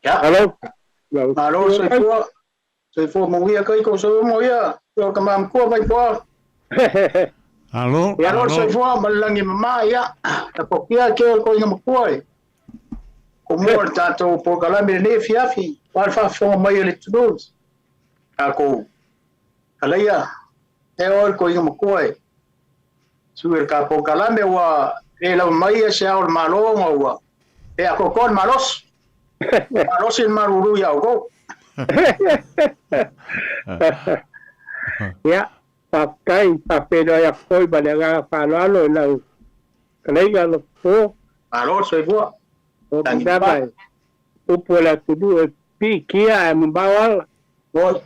Ia. Alo. Lau Malo le soifua. Soifua manuia kai ko soifua manuia. Yo ka mam kua mai poa. Alo, Ia lo alo. soifua ma le lagi mama ia. Ta pokia ke o ko inga makua e. Ko mua le tātou polokalame lenei afiafi. Wa le faafofoga mai a le atunuu. Tatou kalaia e oe le koiga matua e. Sui o le ka polokalame ua le lava mai ia se ao o le Malo ma ua le atoatoa le malosi. Malosi le malulu iā outou. Ia, faafetai, faafeiloai atu foi ma le agaga faaaloalo i lau fetalaiga Lotopo. Malo le soifua. O lava e upu a le atunuu e piitia ae mamao ala. Oi.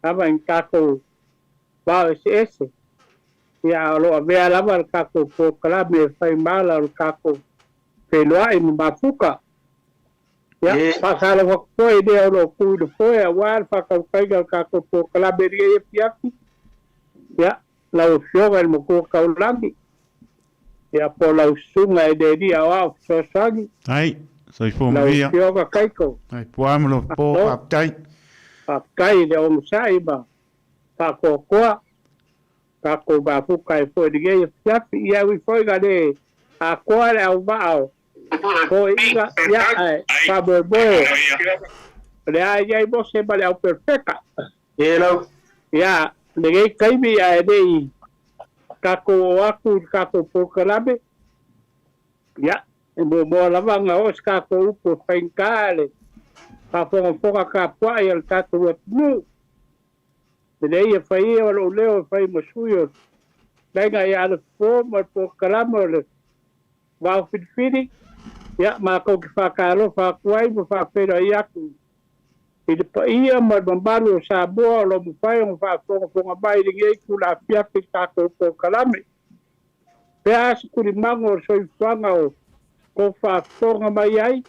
Lava i tatou vao eseese. Ia, a o lo o avea lava le tatou polokalame e fai ma ala o le tatou feiloai ma mafuta. Ia, faatalofa atu foi i lea o lo o tu i le foe aua le faatautaiga o le tatou polokalame i lenei afiafi. Ia, lau Afioga i le Matua Taulagi, ia, po o lau Susuga i le Alii Aoao Fesoasoani. Ai, soifua Lau manuia. Afioga Kaiko. Ai, pua ma lo po, Malo. faafetai. Faafetai i le onosai ma faatoatoa tatou mafuta ai foi i lenei afiafi. Ia ui foi ina le atoa le auvaa o toeaiina, ia, ae faamoemoe o le a i ai Mose ma le au perofeta. E lau. Ia, lenei taimi ae le i tatou oo atu i le tatou polokalame, ia, e muamua lava ona oo se tatou upu e faigata le faafogafoga tapuai a le tatou atunuu. E leai e fai ia o lou leo e fai ma sui o Laiga ia Alepo ma le polokalame o le Vao Filifili, ia, matou te faatalofa atu ai ma faafeiloai atu i le paia ma le mamalu o Samoa o lo o mafai ona faafogafoga mai i lenei itula afiafi i le tatou polokalame. Pea se tulimaga o le soifuaga o tou faafofoga mai ai,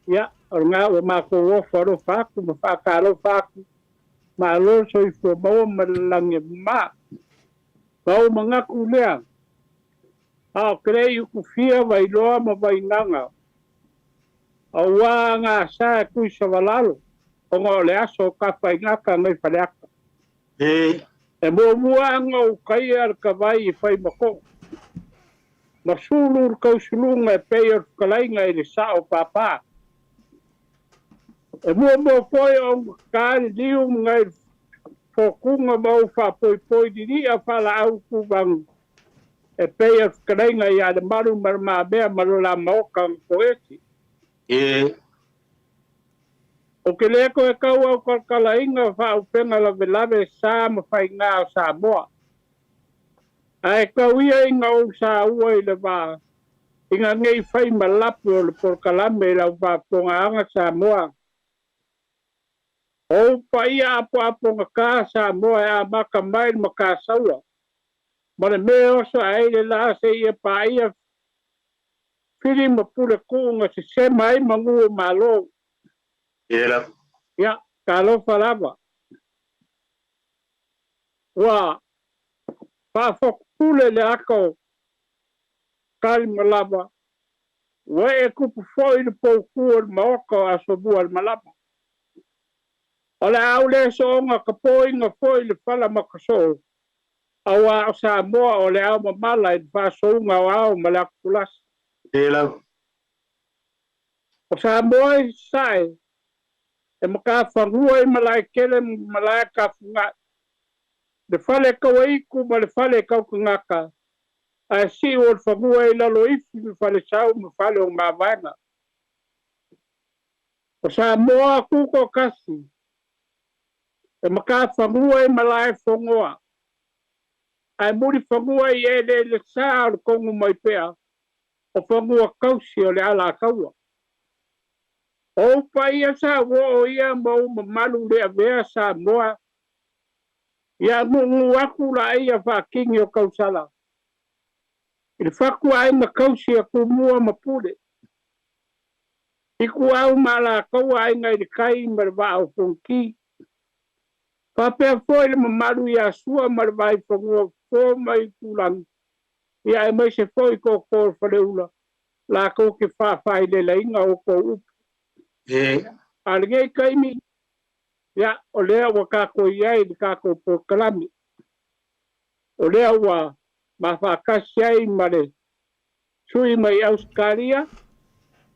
ia, o lena ua matou ofo alofa atu ma faatalofa atu, malo le soifua maua ma le lagi e mama. Ma ou manatu lea, a o ke le i utufia Vailoa ma Vainaga, Aua gasa e tui savalalo, ona o le aso o Tafaigata nei Faleata. E. E muamua aga ou taia le tavai i Faimato'u, ma sulu le tausuluga e pei o le fetalaiga i le sao pāpā. E muamua foi ona ta le liu nai le fotuga ma ou faapoipoi lili'a faalaau tuvanu e pei o le fetalaiga ia Lemalu ma Le Mamea ma lo la maota na toeti. E. Ou te le toe tau autalakalaina faaupega lavelave sa ma faigā o Samoa. Ae tau ia ina ou saua i le va ina ne i fai ma lape o le polokalame i lau faafofogaaga Samoa. O ou paia apoapogata Samoa e amata mai i le Matasaua ma le mea e oso ai le la seia paia Fili ma pule kuuga sesema ai manu o Malo. Ia. Ia, talofa lava. Ua faafotupule le ata o Talimalava, ua ee tupu foi le poutu o le maota o Asomua le Malama. O le a ou le soona tapoina foi le fala matasoo Aua o Samoa o le ao mamala i le faasouga o ao ma le atupulasi. E lava. O Samoa i Sasae, e matafanua i Malaetele ma Malaetafuga'i, le fale tauaitu ma le fale tautagata, ae si'u o le fanua i Laloifi ma Falesau ma fale o Mavaega. O Samoa tutoatasi, e matafanua i Malaefonoa, ae mulifanua i eleele sa o le tonu mai pea o fanua tausi o le Alataua. O ou paia sa uoo ia ma ou mamalu le avea Samoa ia nuunuu atu laia faakini o tausala i le fatu aiga tausi a Tumua ma Pule Ituau ma Alataua aiga i le tai ma le vaa o Fonoti. Faapea foi le mamalu ia Sua ma le Vaifanua Fofo ma Itulagi, ia aemaise foi tootoo o le Faleula, latou te faafaileleina outou upu. E. A lenei taimi, ia, o lea ua tatou i ai i le tatou polokalame. O lea ua mafaatasi ai ma le sui mai Ausetalia,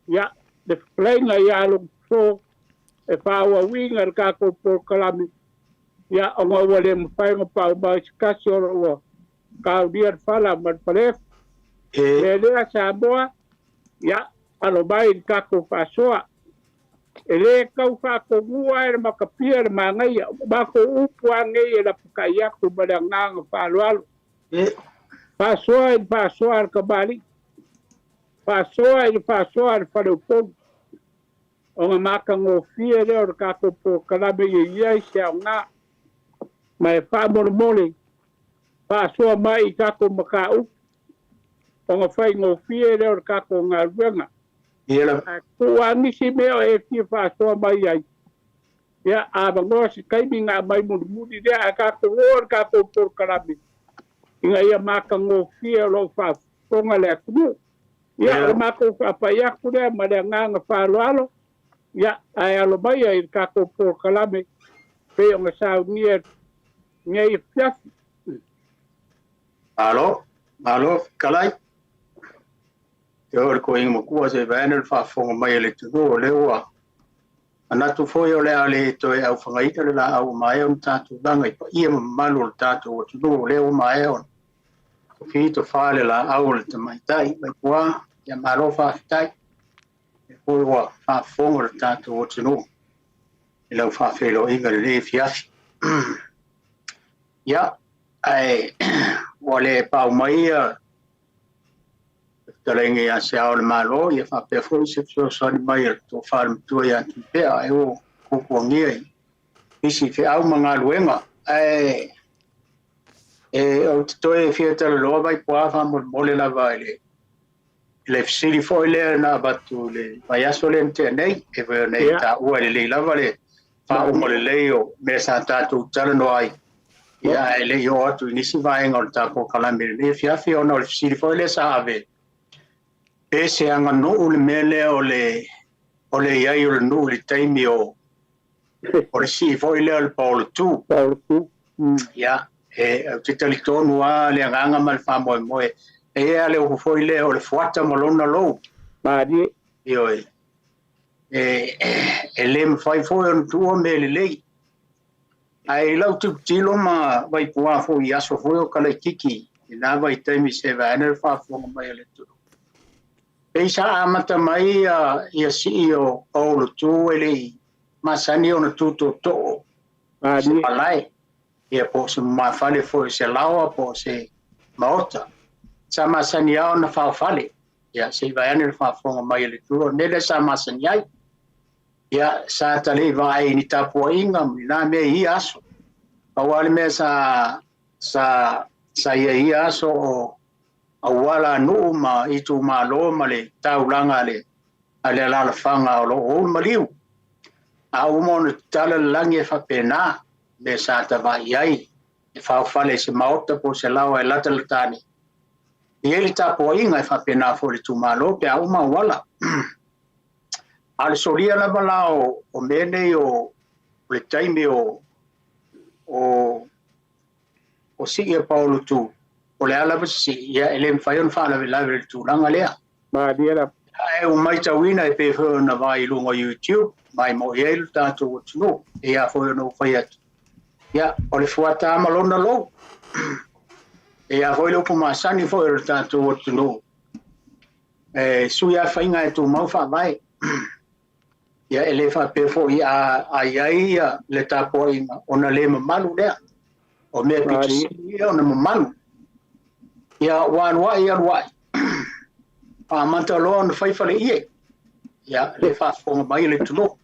ia, le fetalaiga ia Alogoso e faaauauina le tatou polokalame, ia, ona ua le mafai ona paau mai se tasi ona ua taulia le fala ma le falefa. Le lea Samoa, ia, alo mai i le tatou faasoa. E le tau faatonua e le matapia le manaia. O matou upu lava nei e lapatai atu ma le agaga faaaloalo. Faasoa i le faasoa a le tamalii. Faasoa i le faasoa a le faleupolu. Ona matagofie lea o le tatou polokalame ia i ai se aoga. Ma e faamolemole, faasoa mai i tatou mataupu, ona faigofie lea o le tatou galuega. Ae tuu lava nisi mea o e fia faasoa mai ai, ia, avanoa se taimi ona aumai mulimuli lea, ae tatou o i le tatou polokalame ina ia matagofie o lo o faafofoga le atunuu. Ia, o le matou faapai atu lea ma le agaga faaaloalo, ia, ae alo maia i le tatou polokalame pei ona saunia i lenei afiafi. Malo, malo fetalai. E oo i le toeaina matua se i vaeane le faafofoga mai a le atunuu, o lea ua manatu foi o le a le toe aufagaina le laau ua maea ona tatou laga i paia ma mamalu o le tatou atunuu, o lea ua maea ona tofi tofa le laau o le tamaitai Vaipua. Ia malo faafetai, o lea foi ua faafofoga le tatou atunuu i lau faafeiloaiga i lenei afiafi. Ia, ae ua le pau mai ia le fetalaiga ia Se Ao o le Malo, ia faapea foi se fesoasoani mai a le tofa le matua ia Tupea, ae ua puapuagia i isi feau ma galuega. Ae ou te toe fia talanoa Vaipua faamolemole lava i le fesili foi lea na avatu i le vaiaso lea na tea nei, e pei ona e taua e lelei lava le faauma lelei o mea sa tatou talanoa ai, ia ae le i oo atu i nisi vaega o le tatou polokalame i lenei afiafi, ona o le fesili foi lea sa ave, pe se aganuu le mea lea o le i ai o le nuu i le taimi o le sii foi lea o le paolotu. Ia, ou te talitonu lava le agaga ma le faamoemoe, e i ai le upu foi lea o le fuata ma lona lou. Ioe. E le mafai foi ona tuua mea lelei. Ae i lau tilotilo ma Vaipua foi i aso foi o Kalaititi, i na vaitaimi se vaeane le faafofoga mai a le atunuu. Pei sa amata mai ia sii o paolotu e le i masani ona tutootoo se malae, ia po o se mafale foi se laoa po o se maota. Sa masani lava ona faofale, ia se i vaeane le faafofoga mai a le atunuu, o le mea lea sa masani ai. Ia, sa talei vaai i ni tapuaiga ma ni na mea i ia aso. Pau lava le mea sa ia i ia aso o auala a nuu ma itumalo ma le taulaga a le alaalafaga o lo o ou le maliu. A uma ona tatala le lagi e faapena, mea sa tavaai ai, e faofale i se maota po o se laoa e latalata ane. E i ai le tapuaiga e faapena foi i le itumalo pe a uma auala. A o le solia lava la o mea nei o le taimi o sii e paolotu, o le a lava se sii, ia e le mafai ona faalavelave i le tulaga lea. Ae ua matauina e pei foi ona vaai i luga o YouTube, mai mo i ai le tatou atunuu, e ia foi ona ou fai atu. Ia, o le fuata ma lona lou. E ia foi le upu masani foi o le tatou atunuu. E sui a faiga e tumau faavae. Ia e le faapea foi a i ai le tapuaiga ona le mamalu lea. O mea pito sili ia ona mamalu. Ia ua aluai aluai. Faamata loa ona fai fale ie. Ia le faafofoga mai le atunuu.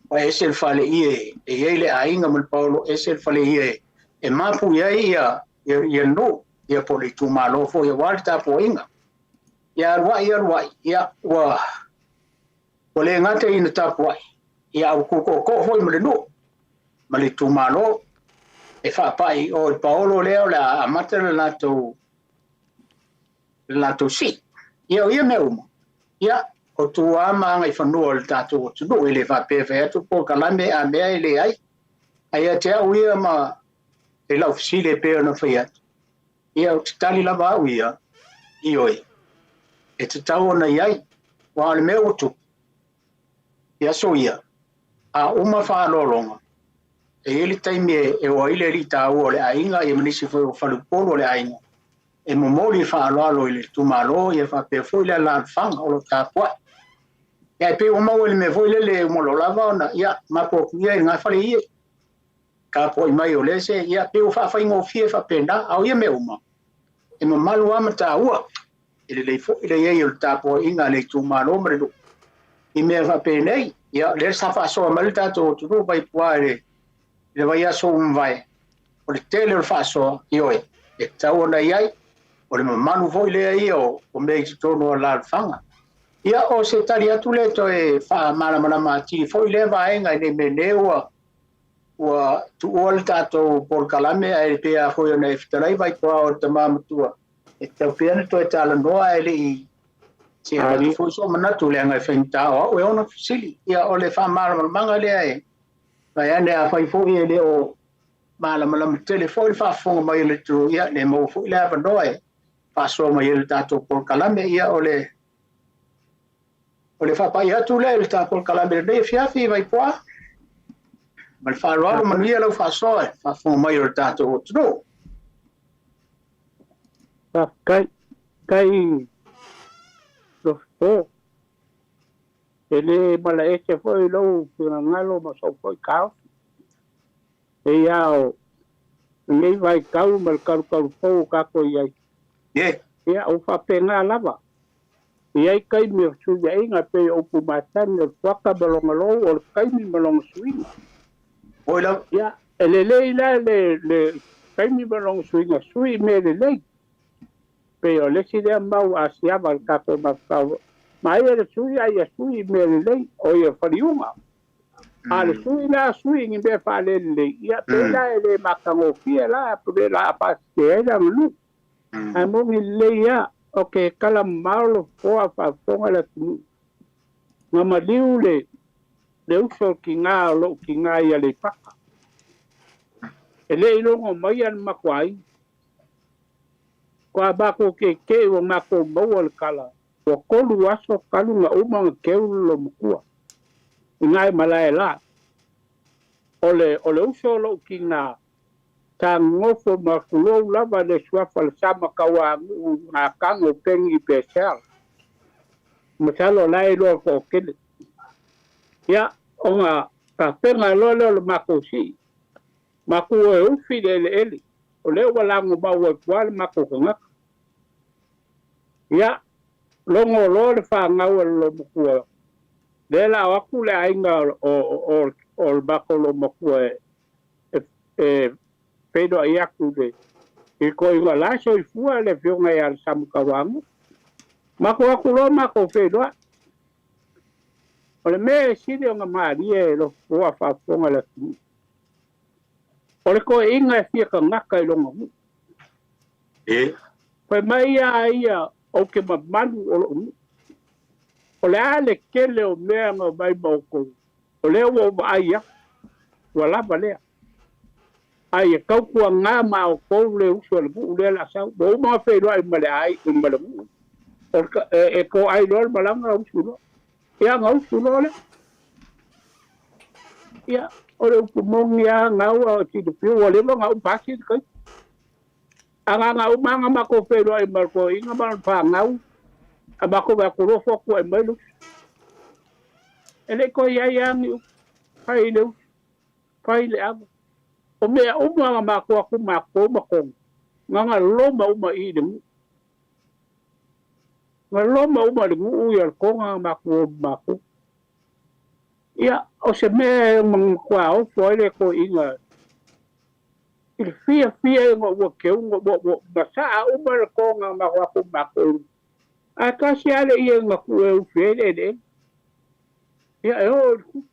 Ua ese le fale ie e i ai le aiga ma le paolo, ese le fale ie e mapu i ai ia nuu, ia po o le itumalo foi aua le tapuaiga. Ia aluai aluai, ia ua le gata ina tapuai, ia ua tutootoo foi ma le nuu, ma le itumalo, e faapai o le paolo lea o le a amata le latou sii. Ia o ia mea uma, ia O tuā ma agaifanua o le tatou atunuu, e le faapea e fai atu polokalame a mea e leai. Ae ia te au ia ma i lau fesili e pei ona fai atu, ia ou te tali lava au ia, ioe, e tatau ona i ai, aua o le mea ua tupu i aso ia, a uma faaaloaloga, e i ai le taimi e o ai le alii taua o le aiga ia ma nisi foi o faleupolu o le aiga, e momoli faaaloalo i le itumalo ia faapea foi le alaalafaga o lo o tapuai. Ia, e pei ua maua i le mea foi lele uma loa lava ona, ia, mapo atu ia i lena fale ia, tapuai mai o lea se, ia, pei ua faafaigofie faapena, a o ia mea uma, e mamalu lava ma taua. E lelei foi le i ai o le tapuaiga a le itumalo ma le nuu i mea faapenei. Ia, lea sa faasoa mai le tatou atunuu Vaipua i le vaiaso ua mavae, o le tele o le faasoa, ioe, e tatau ona i ai, o le mamalu foi lea ia o mea i totonu o alaalafaga. Ia, o se tali atu lea toe faamalamalama atili foi lea vaega i ne i meaane ua tuua le tatou polokalame, ae pei lava foi ona e fetalai Vaipua o le tama matua, e tatau pea ona toe talanoa ae le i se avatu foi sou manatu, leaga e faigata o au e ono fesili. Ia, o le faamalamalamaga lea e vaeane, afai foi e le o malamalama tele foi le faafofoga mai o le atunuu, ia le maua foi le avanoa e faasoa mai ai le tatou polokalame. Ia, o le faapai atu lea i le tatou polokalame lenei afiafi Vaipua. Ma le faaaloalo, manuia lau faasoa e faafofoga mai o le tatou atunuu. Faafetai, kai Lofipo, e le malaese foi lou finagalo ma sou foi taofi. E ia o lenei vaitau ma le talutalufou o tatou i ai. Ia, o faapena lava. I ai taimi o fesuiaiga pei o upu masani o le fuata ma lona lou, o le taimi ma lona suiga. Oi lava. Ia, e lelei la le taimi ma lona suiga, sui mea lelei. Pei o le isi lea mau asiava le tatou mafaufau. Ma ia le sui ai ia sui mea lelei, o ia faliuga. A le sui la sui ni mea faalelelei, ia pei la e le matagofie la, pe la faasese ai le aganuu. Ae moni lelei lava, o ke tala mamao lo foa faafofoga le atunuu. Na maliu le uso o tiga o lou tiga i Aleipata. E le i logo mai le makuai. Ko a makou keke'i ua makou maua le tala, ua 3 aso talu na uma ona keu le loomatua i na e malae la. O le uso o lou tiga, sa nonofo ma tulou lava le suafa le sama tauanu'u gā tago peni i Pesea. Masalo la e iloa to'atele. Ia, ona tapena loa lea o le matou si'i. Matou o e ufi le eleele. O lea ua lagomau ai tua le matou tagata. Ia, logo loa le fanau a le loomatua. Lea la o atu le aiga o le matou loomatua e feiloai atu le i toeaiina la e soifua le afioga ia le Samutauanu'u. Matou atu loa matou feiloai. O le mea e sili ona malie e Lofoa faafofoga le atunuu, o le toeaiina e fia tagata i lona nuu. Fai mai ia ia ou te mamalu o lou nuu. O le a le tele o mea na omai ma outou, o lea ua ou vaai atu, ua lava lea. Ai e tautuaga ma outou le uso o le nuu lea o le a sau. Ua uma ona feiloai ma le ai ma le nuu. E toai loa le malaga usu loa. Ia na usu loa lea. Ia, o le upu moni lava gau a o silafia ua leva ona uma pasi le taimi. A na ona uma lava ona matou feiloai ma le toeaina ma lona fanau, a matou vaai atu loa fotuai mai le uso. E le i toe i ai lava ni upu, fai le uso, fai le ava. O mea uma na matou atu matou ma Toga, na ona loma uma i i le nuu. Na loma uma i le nuu ia le Toga na matou o ma matou. Ia, o se mea e matua ofo ai le toeaina i le fiafia ina ua keu, ua masaa uma le Toga na matou atu matou. Ae tasi lava le ie na tuu e ufi ai le eleele. Ia, e oo i le tupe.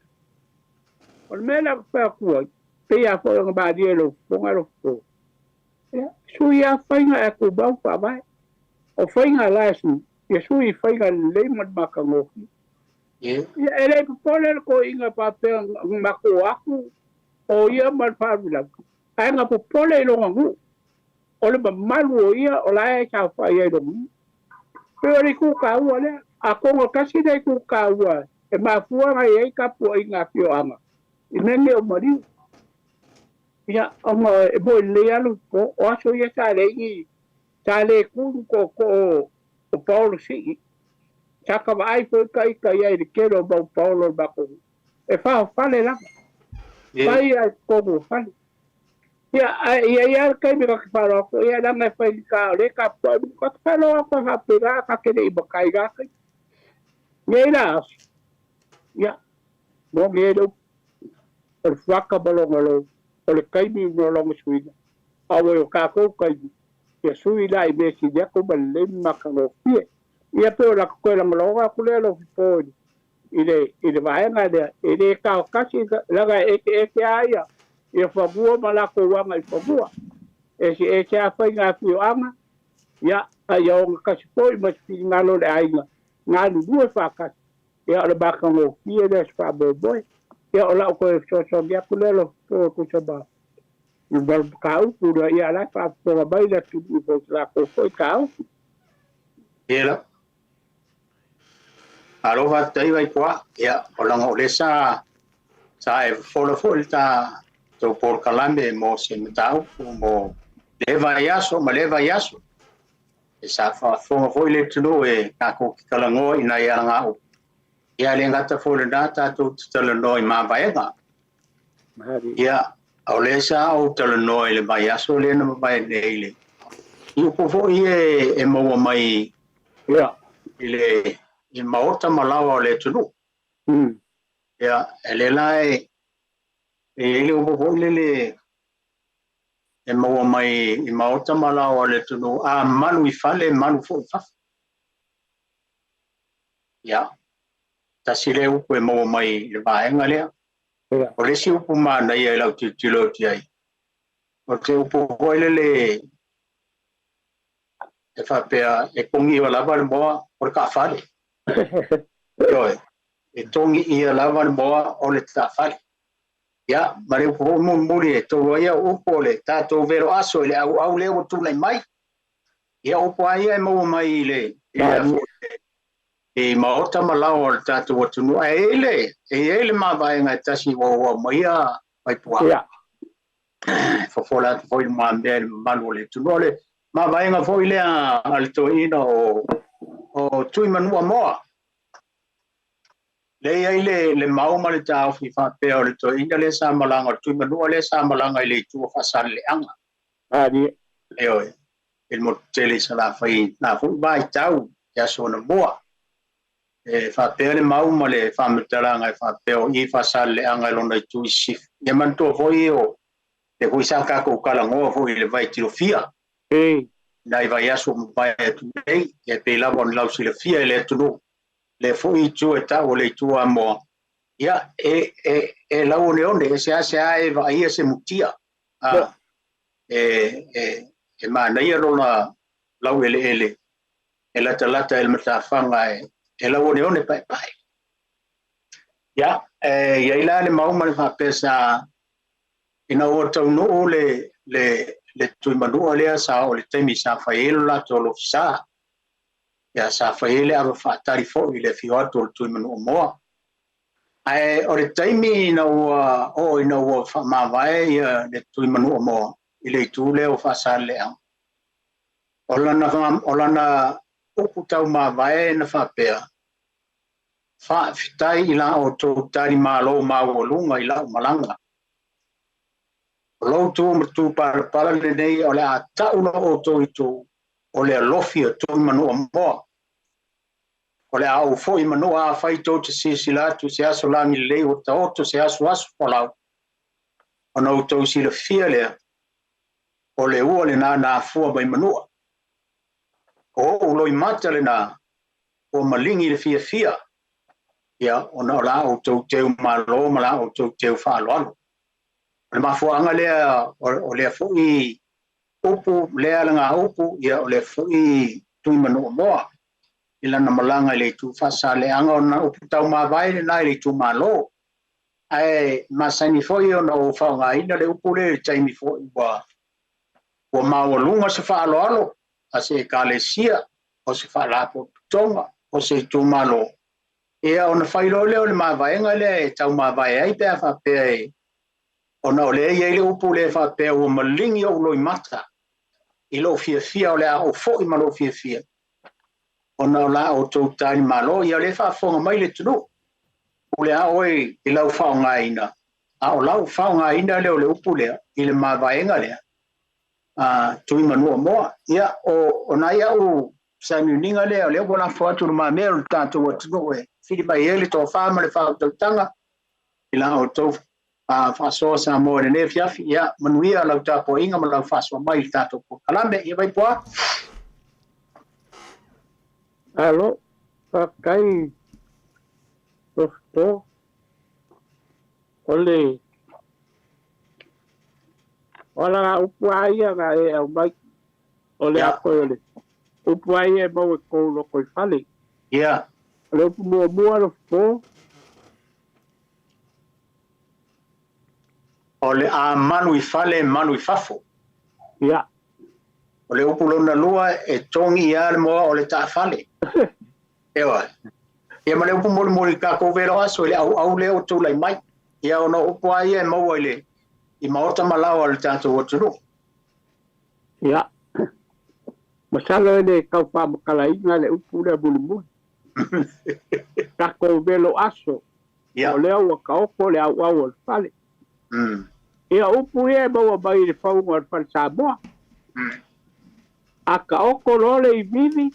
O le mea lea ou te fai atu ai, pei lava foi ona malie i lou fofoga lou fofo. Ia, sui lava faiga ae tumau faavae. O faiga la e sui, ia sui i faiga lelei ma le matagofie. Ia, e le popole le toeaina faapea na matou o atu o ia ma le faalavelave, ae na popole i lona nuu, o le mamalu o ia o la e saofai ai i lona nuu. E pei o le itu taua lea. Atonu e tasi lea itu taua e mafua ona i ai tapuaiga a afioaga i mea nei o maliu. Ia, ona e moe lelei lava lou po, o aso ia sa leai ni, sa le tu ni tootoo o paolo sii. Sa ta vaai foi ta ita i ai i le tele o mau paolo o le matou nuu, e faofale lava, fai lava i totonu o fale. Ia, ae i ai lava le taimi ta te faalogo atu, ia leaga e faigata o lea e tapuai mai, ta te faalogo atu lava faapena, ta te le i matai i na taimi. Nei la aso, ia, moni ai le upu, o le fuata ma lona lou, o le taimi ma lona suiga, a ua i o tatou taimi, ia sui la i mea sili atu ma lelei ma matagofie. Ia pei o lata toe lagolagoga atu lea Lofipo i le i le vaega lea, e le taotasi leaga e eseese lava ia ia fanua ma latou aga i fanua. E eseese lava faiga afioaga, ia, a ia ogatasi foi ma se finagalo o le aiga galulue faatasi, ia o le matagofie lea o se faamoemoe. Ia o lau toe fesoasoani atu lea Lofipo e tusa ma le mataupu lea, ia o la e faafofoga mai le atunuu mo se latou foi taofi. Ia, malo faafetai Vaipua. Ia, o leaga o lea sa sa e fofola foi le tatou polokalame mo se mataupu mo lea vaiaso ma lea vaiaso. E sa faafofoga foi le atunuu e tatou te talanoa i nai alagaoa. Ia, le gata foi i lena, tatou te talanoa i mavaega. Ia, o lea sa ou talanoa i le vaiaso lea na mavae nei i le i upu foi ia e maua mai i le i maota ma laoa o le atunuu. Ia, e lea la e i ai le upu foi lele e maua mai i maota ma laoa o le atunuu, a malu i fale, malu foi i fafo. Ia, tasi lea upu e maua mai i le vaega lea. O le isi upu manaia i lau tilotilo atu i ai, o se upu foi lele e faapea e togiia lava le moa o le taafale. Ioe, e togiia lava le moa o le taafale. Ia, ma le upu foi mulimuli e tolu ai au upu o le tatou velo aso i le auau lea ua tulai mai. Ia, upu lava ia e maua mai i le i maota ma laoa o le tatou atunuu. Ae i ai le, e i ai le mavaega e tasi ua ou aumaia Vaipua. E fofola atu foi i lumamea i le mamalu o le atunuu. O le mavaega foi lea a le toeaina o Tuimanuamoa. Lea e i ai le mau ma le taofi faapea o le toeaina lea sa malaga, o le Tuimanua lea sa malaga i le itu o Faasaleleaga. Ioe, i le motu tele i Salafai, na foi vaitau i aso anamua. E faapea le mau ma le faamatalaga e faapea o i Faasaleleaga i lona itu i sisifo. Ia manatua foi o le foi sa tatou talanoa foi i le vai tilofia. Nai vaiaso ua mavae atu nei, e pei lava ona lausilafia e le atunuu, lea foi itu e tau o le itu Amoa, ia e lauoneone, e seasea e vaaia se mutia. E manaia lona laueleele e latalata i le matafaga e lauoneone paepae. Ia, e i ai la le mau ma le faapea sa ina ua taunuu le Tuimanua lea sa oo i le taimi sa fai ai lo latou alofisa. Ia, sa fai ai le ava faatali foi i le afio atu o le Tuimanua moa. Ae o le taimi ina ua oo ina ua faamavae ia le Tuimanua moa i le itu lea o Faasaleleaga, o lana upu taumavae na faapea, Faafetai i la outou talimalo maualuga i lau malaga. O lou tu matupalapala lenei o le a tau lo outou itu o le alofi o Tuimanua moa. O le a ou foi i Manua afai tou te silasila atu i se aso lagi lelei ua taoto se asuasu folau, ona outou silafia lea, o le ua lena na afua mai Manua. O ou loimata lena ua maligi le fiafia, ia, ona o la outou teu malo ma la outou teu faaaloalo. O le mafuaaga lea o lea foi upu, lea alagaupu, ia, o lea foi Tuimanua moa. i lana malaga i le itu Faasaaleaga ona upu taumavae lena i le itumalo. Ae masani foi ona ou faaaogaina le upu lea i le taimi foi ua maualuga se faaaloalo a se ekalesia, o se faalapotopotoga, o se itumalo, ia ona fai loa lea o le mavaega lea e taumavae ai pe a faapea e ona o lea e i ai le upu lea e faapea ua maligi ou loimata i lou fiafia o le a ou foi ma lou fiafia ona o la outou talimalo. Ia o lea e faafofoga mai le atunuu, pule lava oe i lau faaaogaina, a o lau faaaogaina lea o le upu lea i le mavaega lea a Tuimanuamoa. Ia o nai au sauniuniga lea o lea ua lafo atu i lumamea o le tatou atunuu e fili mai ai le tofa ma le faautautaga i la outou faasoa Samoa i lenei afiafi. Ia manuia lau tapuaiga ma lau faasoa mai i le tatou polokalame. Ia Vaipoa. Alo, faafetai Lofto. O le o ala upu lava ia na e aumai o le a koe o le upu lava ia e maua i kou loko i fale. O le upu muamua Lofto. O le a malu i fale, malu i fafo. O le upu lona lua e togi ia le moa o le taafale. Ewa. Ia ma le upu mulimuli tatou velo aso i le auau lea ua tulai mai. Ia ona o upu lava ia e maua i le i maota ma laoa o le tatou atunuu. Ia. Masalo e le tau faamatalaina le upu lea mulimuli. Tatou velo aso. O lea ua taoto le auau o le fale. Ia upu ia e maua mai i le fauga o le fale Samoa. A taoto loa le ivivi,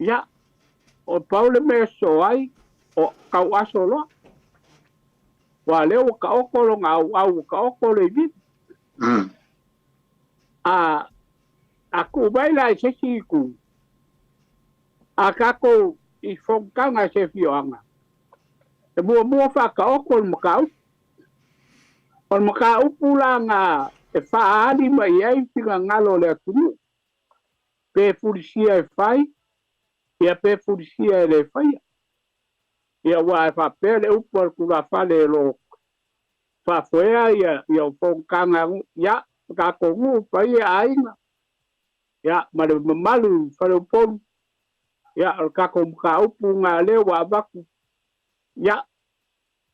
ia, o pau le mea e sosoo ai, o tauaso loa. Aua o lea ua taoto lona auau, ua taoto le ivivi. A tuu mai la i se isi itu, a tatou i fonotaga a se afioaga, e muamua faataoto le mataupu. O le mataupu la na e faaali mai ai finagalo o le atunuu, pe fulisia e fai, ia pe fulisia e le faia. Ia aua e faapea le upu a le tulafale o lo o faafoea ia o fonotaga, ia tatou nuu paia aiga, ia ma le mamalu i Faleupolu, ia o le tatou mataupu na lea ua avatu, ia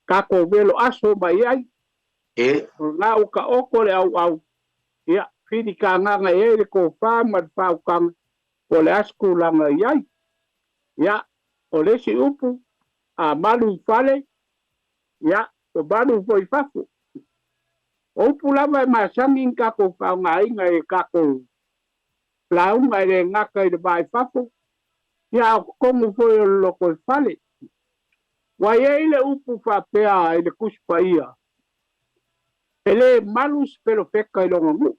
tatou velo aso mai ai, o lena ua taoto le auau, ia fili tagaga i ai le tofa ma le faautaga, po o le a se tulaga i ai. Ia, o le isi upu, a malu i fale, ia, ua malu foi i fafo. O upu lava e masani ni tatou faaaogaina i tatou lauga e le gata i le va i fafo, ia a o totonu foi o le lotoifale. Ua i ai le upu faapea i le Tusi Paia, e le malu se perofeta i lona nuu.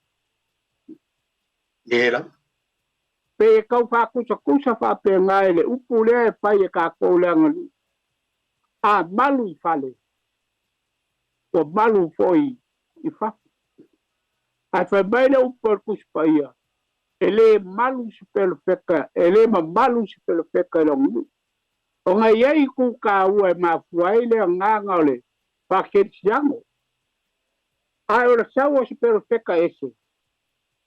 Pei e tau faakusatusa faapena i le upu lea e fai e tatou le aganuu, a malu i fale, ua malu foi i fafo. Ae fai mai le upu a le Tusi Paia, e le malu se perofeta, e le mamalu se perofeta i lona nuu. Ona e i ai itu taua e mafua ai le agaga o le faakerisiano. Ae o le sau o se perofeta ese,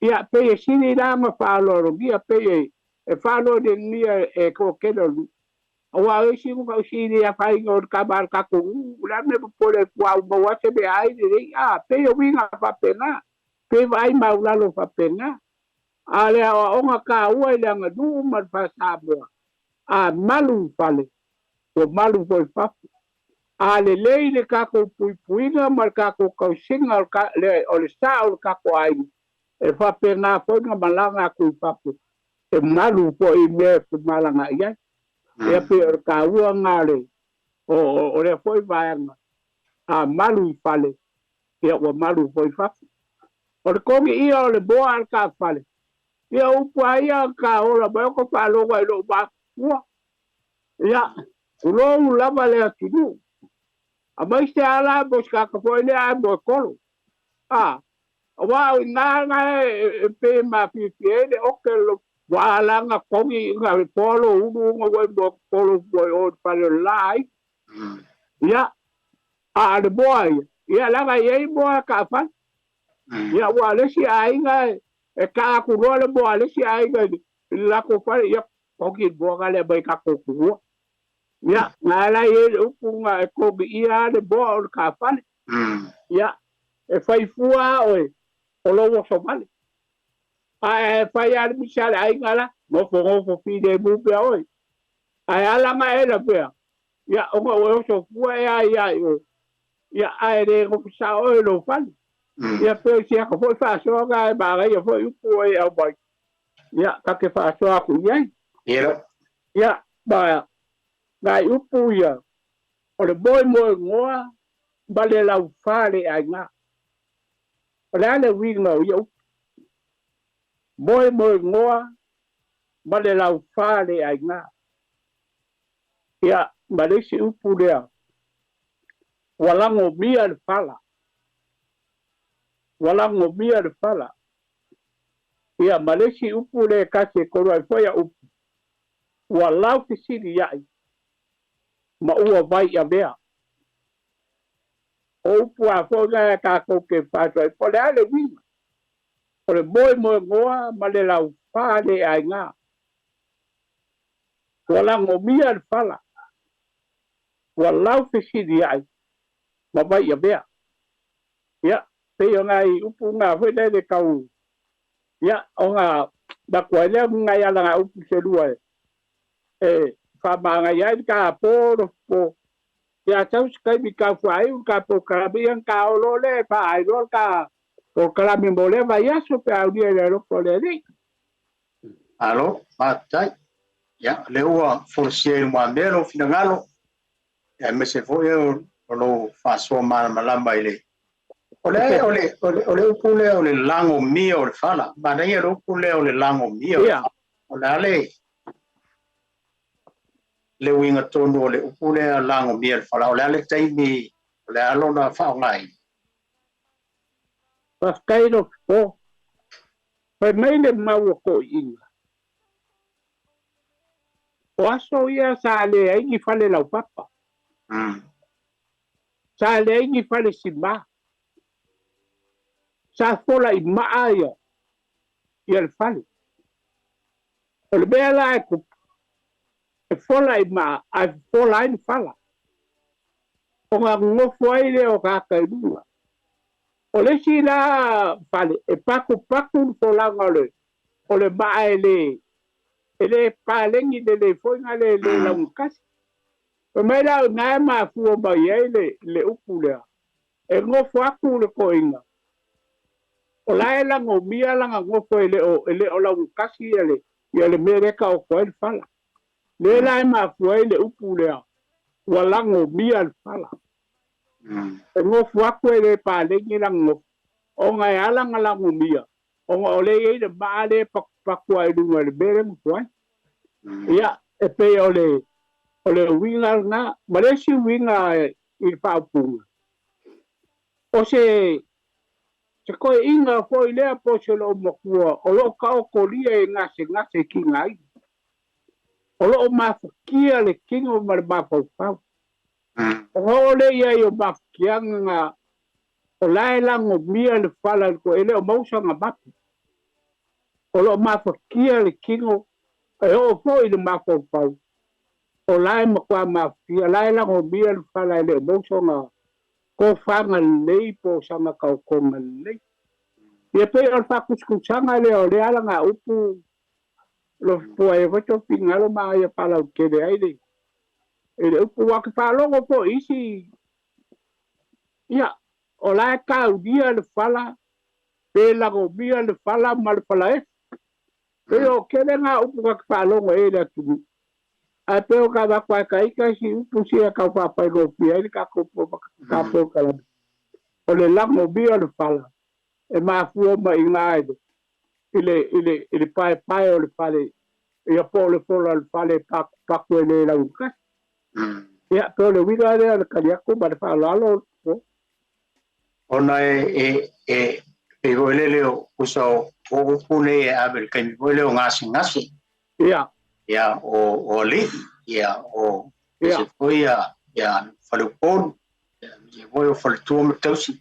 ia, pei e sili la ona faaaloalogia, pei e faaaloalogia e toatele o le nuu. Aua o isi na usili afaina o le tama a le tatou nuu, o le a le mea e popole ai fua, a ua maua lava se meaai lelei, a, pei o uiga faapena, pei e vaai maulalo faapena. A o le aoaoga taua i le aganuu ma le faa-Samoa, a malu i fale, ua malu foi i fafo. A lelei le tatou puipuiga ma le tatou tausiga o le sa o le tatou aiga, e faapena foi ona malaga atu i fafo, e malu foi i mea e femalagaai ai. Ia pei o le taua lena o lea foi vaega, a malu i fale, ia ua malu foi i fafo. O le togiia o le moa a le taafale, ia o upu lava ia ka ola mai o ka faalogo ai i lou mafaufua. Ia, tulou lava le atunuu. Aemaise lava la mo se tagata foi lea ae moekolo. A, aua o i ina na e pei e mafiafia ai le oke o le Ua alaga kogi ga polo ulu ga ua mo polo ua o fale o le la aiga. Ia, a o le moa ia, ia leaga e i ai moa e taafale. Ia, aua o le isi aiga e taa atu loa le moa a le isi aiga i le latou fale, ia kogi le moa lea mai tatou tumua. Ia, na ala i ai le upu na e kogi ʻia le moa o le taafale. Ia, e fai fua lava oe o lou oso vale. Ae fai lava le misa a le aiga la, nofonofo filemu pea oe. Ae ala na ela pea, ia ona ua e oso fua e a ia i oe, ia ae le nofo sao oe i lou fale. Ia pei o si aka foi faasoa na e manaia foi upu e aumai, ia ta te faasoa atu i ai. Ia, ma nai upu ia, o le moemoegoa ma le laufale aiga. O le a le uiga o ia upu? Moemoegoa ma le laufale aiga. Ia, ma le isi upu lea, ua lagomia le fala. Ua lagomia le fala. Ia, ma le isi upu lea e tasi e kolu ai foi a upu, ua laufesilia'i ma ua vai avea. O upu a foi na e tatou te faasoa ai, po o le a le uiga o le moemoegoa ma le laufā le aiga. Ua lagomia le fala, ua laufesilia'i ma vai avea. Ia, pei o nai upu na foi lele tau, ia, ona avatu ai lea o nai alagaupu se lua e faamanaia ai le ta po lo po. Ia tau se taimi tau faaiu le ta polokalame, ia ona ta oo loa lea e faaailoa le ta polokalame mo lea vaiaso pe a aulia i le alofa o le Alii. Malo, faafetai. Ia, o lea ua folasia i lumamea lou finagalo, aemaise foi o lou faasoa malamalama i le O le, o le, o le, o le upu lea o le lagomia o le fala. Manaia le upu lea o le lagomia o le fala. O le a le le uiga tonu o le upu lea lagomia le fala? O le a le taimi, o le a lona faaaogaina? Faafetai lo fofo. Fai mai le mau a toeaiina, o aso ia sa leai ni fale laupapa. Sa leai ni fale sima. Sa fola i maa ia ia le fale. O le mea la e tupu, e fola i maa ae fofola ai le fala. Ona nonofo ai lea o tagata i luga. O le isi la fale, e patupatu le folaga o le o le maa e le e le paleni lelei foi na le le laugatasi. Fai mai la o i ina e mafua mai ai le le upu lea, e nofo atu le toeaina, o la e lagomia lana nofo e le o e le o laugatasi ia le ia le mea lea e taoto ai le fala. Lea la e mafua ai le upu lea, ua lagomia le fala. E nofo atu e le paleni lana nofo, ona e ala ona lagomia, ona o lea e i ai le maa lea e patupatu ae i luga i le mea lea e nofo ai. Ia, e pei o le o le uiga lena. Ma le isi uiga i le faaupuga, o se se toeaina foi lea po o se loomatua o lo o taotolia i gasegase tigaina, o lo o mafatia le tino ma le mafaufau. Ona oo lea i ai o mafatiaga na o la e lagomia le fala i le toeaina, e le o maua sana mapu. O lo o mafatia le tino e oo foi i le mafaufau, o la e matua mafatia, o la e lagomia le fala e le o maua sona tofaga lelei po o sana taotoga lelei. Ia pei o le faatusatusaga lea o lea alagaupu Alofa ai foi tou finagalo ma ia faalautele ai le i le upu. Ua te faalogo foi i isi, ia, o la e taulia le fala, pe lagomia le fala ma le falaefu. Pei o tele ngā upu ka te faalogo i ai le atunuu. Ae pei o ka avatu lava e taita isi upu sia e tau faafaigofie ai le tatou polokalame. O le lagomia o le fala, e mafua mai i ina i le i le i le i le paepae o le fale ia po o le fola o le fale e patupatu e le laugatasi. Ia, pei o le uiga lea o le tali atu ma le faaaloalo. Ona e e e pei foi lele o usa o O upu nei e ave i le taimi foi lea o gasegase. Ia. Ia, o alii, ia, o Ia. se foi ia, ia faleupolu, ia, se foi o faletua ma tausi.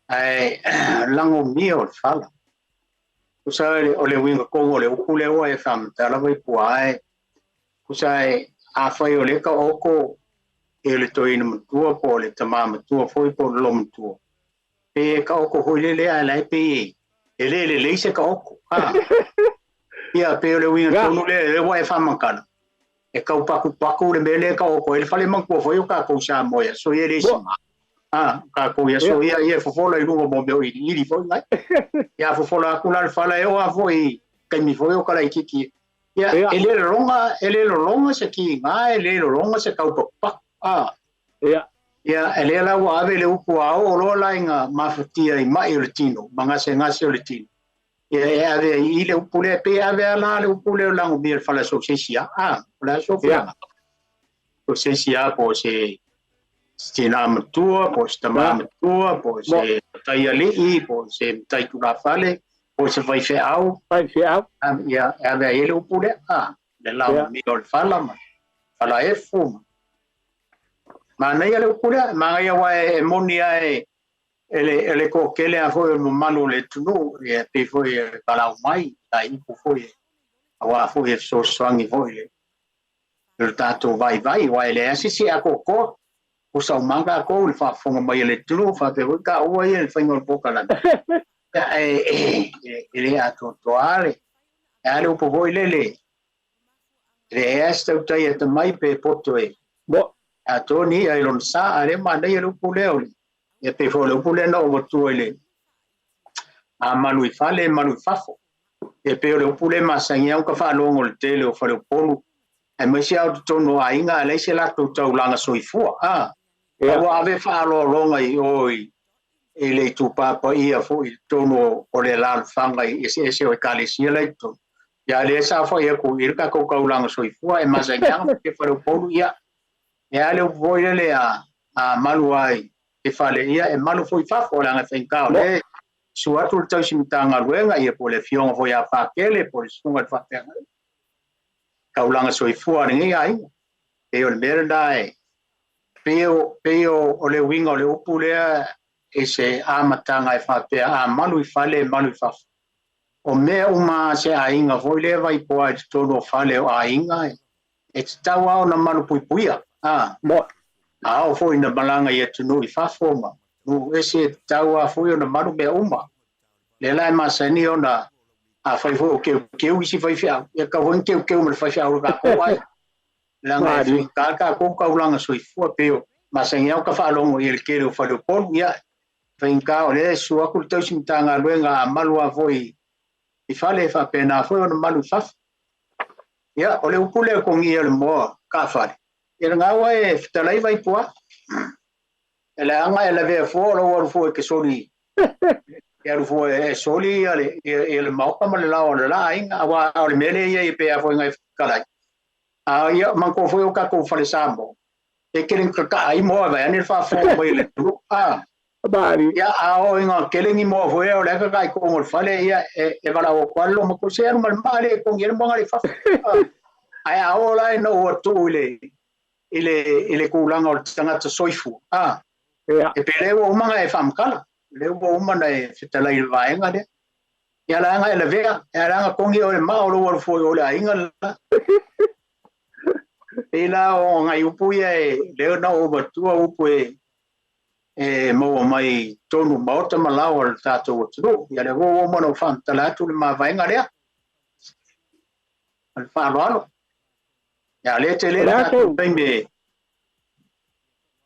Ae lagomia o le fala. Tusa o le uiga tonu o le upu lea ua e faamatala Vaipua e, tusa e afai o lea taoto e le toeaina matua po o le tama matua foi po o le loomatua, pe e taoto foi lele ae la e pei e le lelei se taoto. Ha. Ia, pei o le uiga tonu lea, lea ua e faamatala. E tau pakupaku le mea lea e taoto ai le fale matua foi o tatou Samoa i aso ia e le sima. A, tatou i aso ia, ia e fofola i luga mo mea o iliili foi nai. Ia fofola atu la le fala e oo lava foi i taimi foi o kalaitiiti. Ia, e le lologa, e le lologa se kiga, e le lologa se taupakupaku. A. Ia. Ia, e lea la ua ave le upu a oo loa la ina mafatia i mai o le tino, ma gasegase o le tino. Ia, e ave ai i le upu lea, pe ave a la le upu lea o lagomia i le fale aso o se isi a. A, o le aso Ia. Po o se isi a, po o se tinā matua, po o se tamā matua, po o se matai alii, po o se matai tulafale, po o se faifeau. Faifeau. Ia, e ave ai le upu lea, a, le lagomia o le fala ma fala efu. Ma. Manaia le upu lea, manaia aua e moni lava e e le toatele lava foi o le mamalu o le atunuu, ia pei foi e valaau mai, nai upu foi aua foi e fesoasoani foi i le tatou vaivai, aua e leai lava se isi e atoatoa. Osa uma lava tatou i le faafofoga mai a le atunuu, faapea foi taua ia i le faiga o le polokalame. Ia, e le atoatoa lava le, e a le upu foi lele, e leai lava se tautai e atamai pe poto e atoa ni i'a i lona sa, a o lea e manaia le upu lea o le, ia pei foi o le upu lea na ou avatua i le a malu i fale, malu i fafo. Ia pei o le upu lea e masani ai ona ta faalogo i le tele o faleupolu, aemaise lava o totonu o aiga a leai se latou taulaga soifua. A, Ia. ua ave faaaloaloga i o i le itupa paia foi i totonu o le alaalafaga i eseese o ekalesia la i totonu. Ia a lea sa fai atu i le tatou taulaga soifua e masani lava ona faapea faleupolu, ia, e a le upu foi lele a malu lava i fale, ia e malu foi i fafo, leaga e faigata o lea e susu atu le tausi Matagaluega, ia po o le afioga foi ia Pakele, po o le susuga i le faafeagaiga, taulaga soifua a lenei aiga. Pei o le mea lena e pei o, pei o le uiga o le upu lea i se amataga e faapea a malu i fale e malu i fafo. O mea uma a se aiga foi lea Vaipoa i totonu o fale o aiga e tatau lava ona malupuipuia. A, a oo foi ina malaga i atunuu i fafo ma nuu ese e tatau lava foi ona malu mea uma. Lea la e masani ona afai foi o keukeu isi faifeau, ia tatau foi ona keukeu ma le faifeau o tatou aiga. Leaga e faigata le tatou taulaga soifua, pei o masani lava ona ta faalogo i le tele o faleupolu, ia faigata o lea e susu atu le tausi Matagaluega a malu lava foi i fale e faapena foi ona malu i fafo. Ia, o le upu lea kogia o le moa kaafale, ia lena ua e fetalai Vaipoa. E leaga e lavea fua o lou alu fua e te soli, e alu fua e soli ia le, ia le maota ma le lao o le la aiga, aua o le mea lea e i ai e pei lava foi ona e fetalai. A ia, manatua foi o tatou fale Samoa, e tele ina tataa ai moa vaeane le faafofoga mai a le atunuu. A, ia, a oo ina tele ni moa foi o lea e tataa i totonu o le fale, ia, e valaau atu lava le loomatua, se alu ma le maa lea e togi ai le moa i fafo. Ae a oo la ina ua tuu i le, i le, i le tulaga o le tagata soifua, a, Ia. e pei lea ua uma ona e faamatala, lea ua uma ona e fetalai i le vaega lea. Ia leaga e lavea, e leaga togi oe i le maa o lou alu fua i o i le aiga le la. Pei la o nai upu ia e lea na ou avatua upu e maua mai i totonu o maota ma laoa o le tatou atunuu. Ia lea foi ua uma ona ou faamatala atu le mavaega lea. Ma le faaaloalo. Ia lea e tele O le le a tatou sou taimi e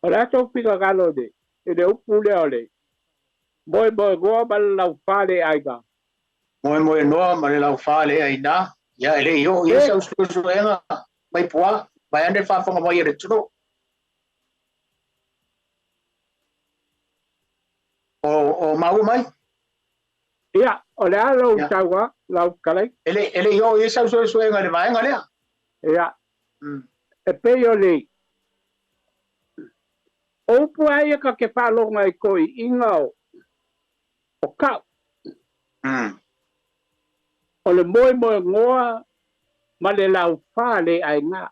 O le a sou finagalo i le upu lea o le moemoenoa ma le laufā le aiga? Moemoenoa ma le laufā le aiga. Ia e le i oo i ai E sau suesuega Vaipoa, vaeane le faafofoga mai a le atunuu. O maua mai? Ia, o le a lou Ia. tau lau fetalai? E le i oo i ai sau suesuega i le vaega lea. Ia, e pei o le o upu lava ia ta te faalogo ai toeaiina o kau. O le moemoegoa ma le laufā le aiga.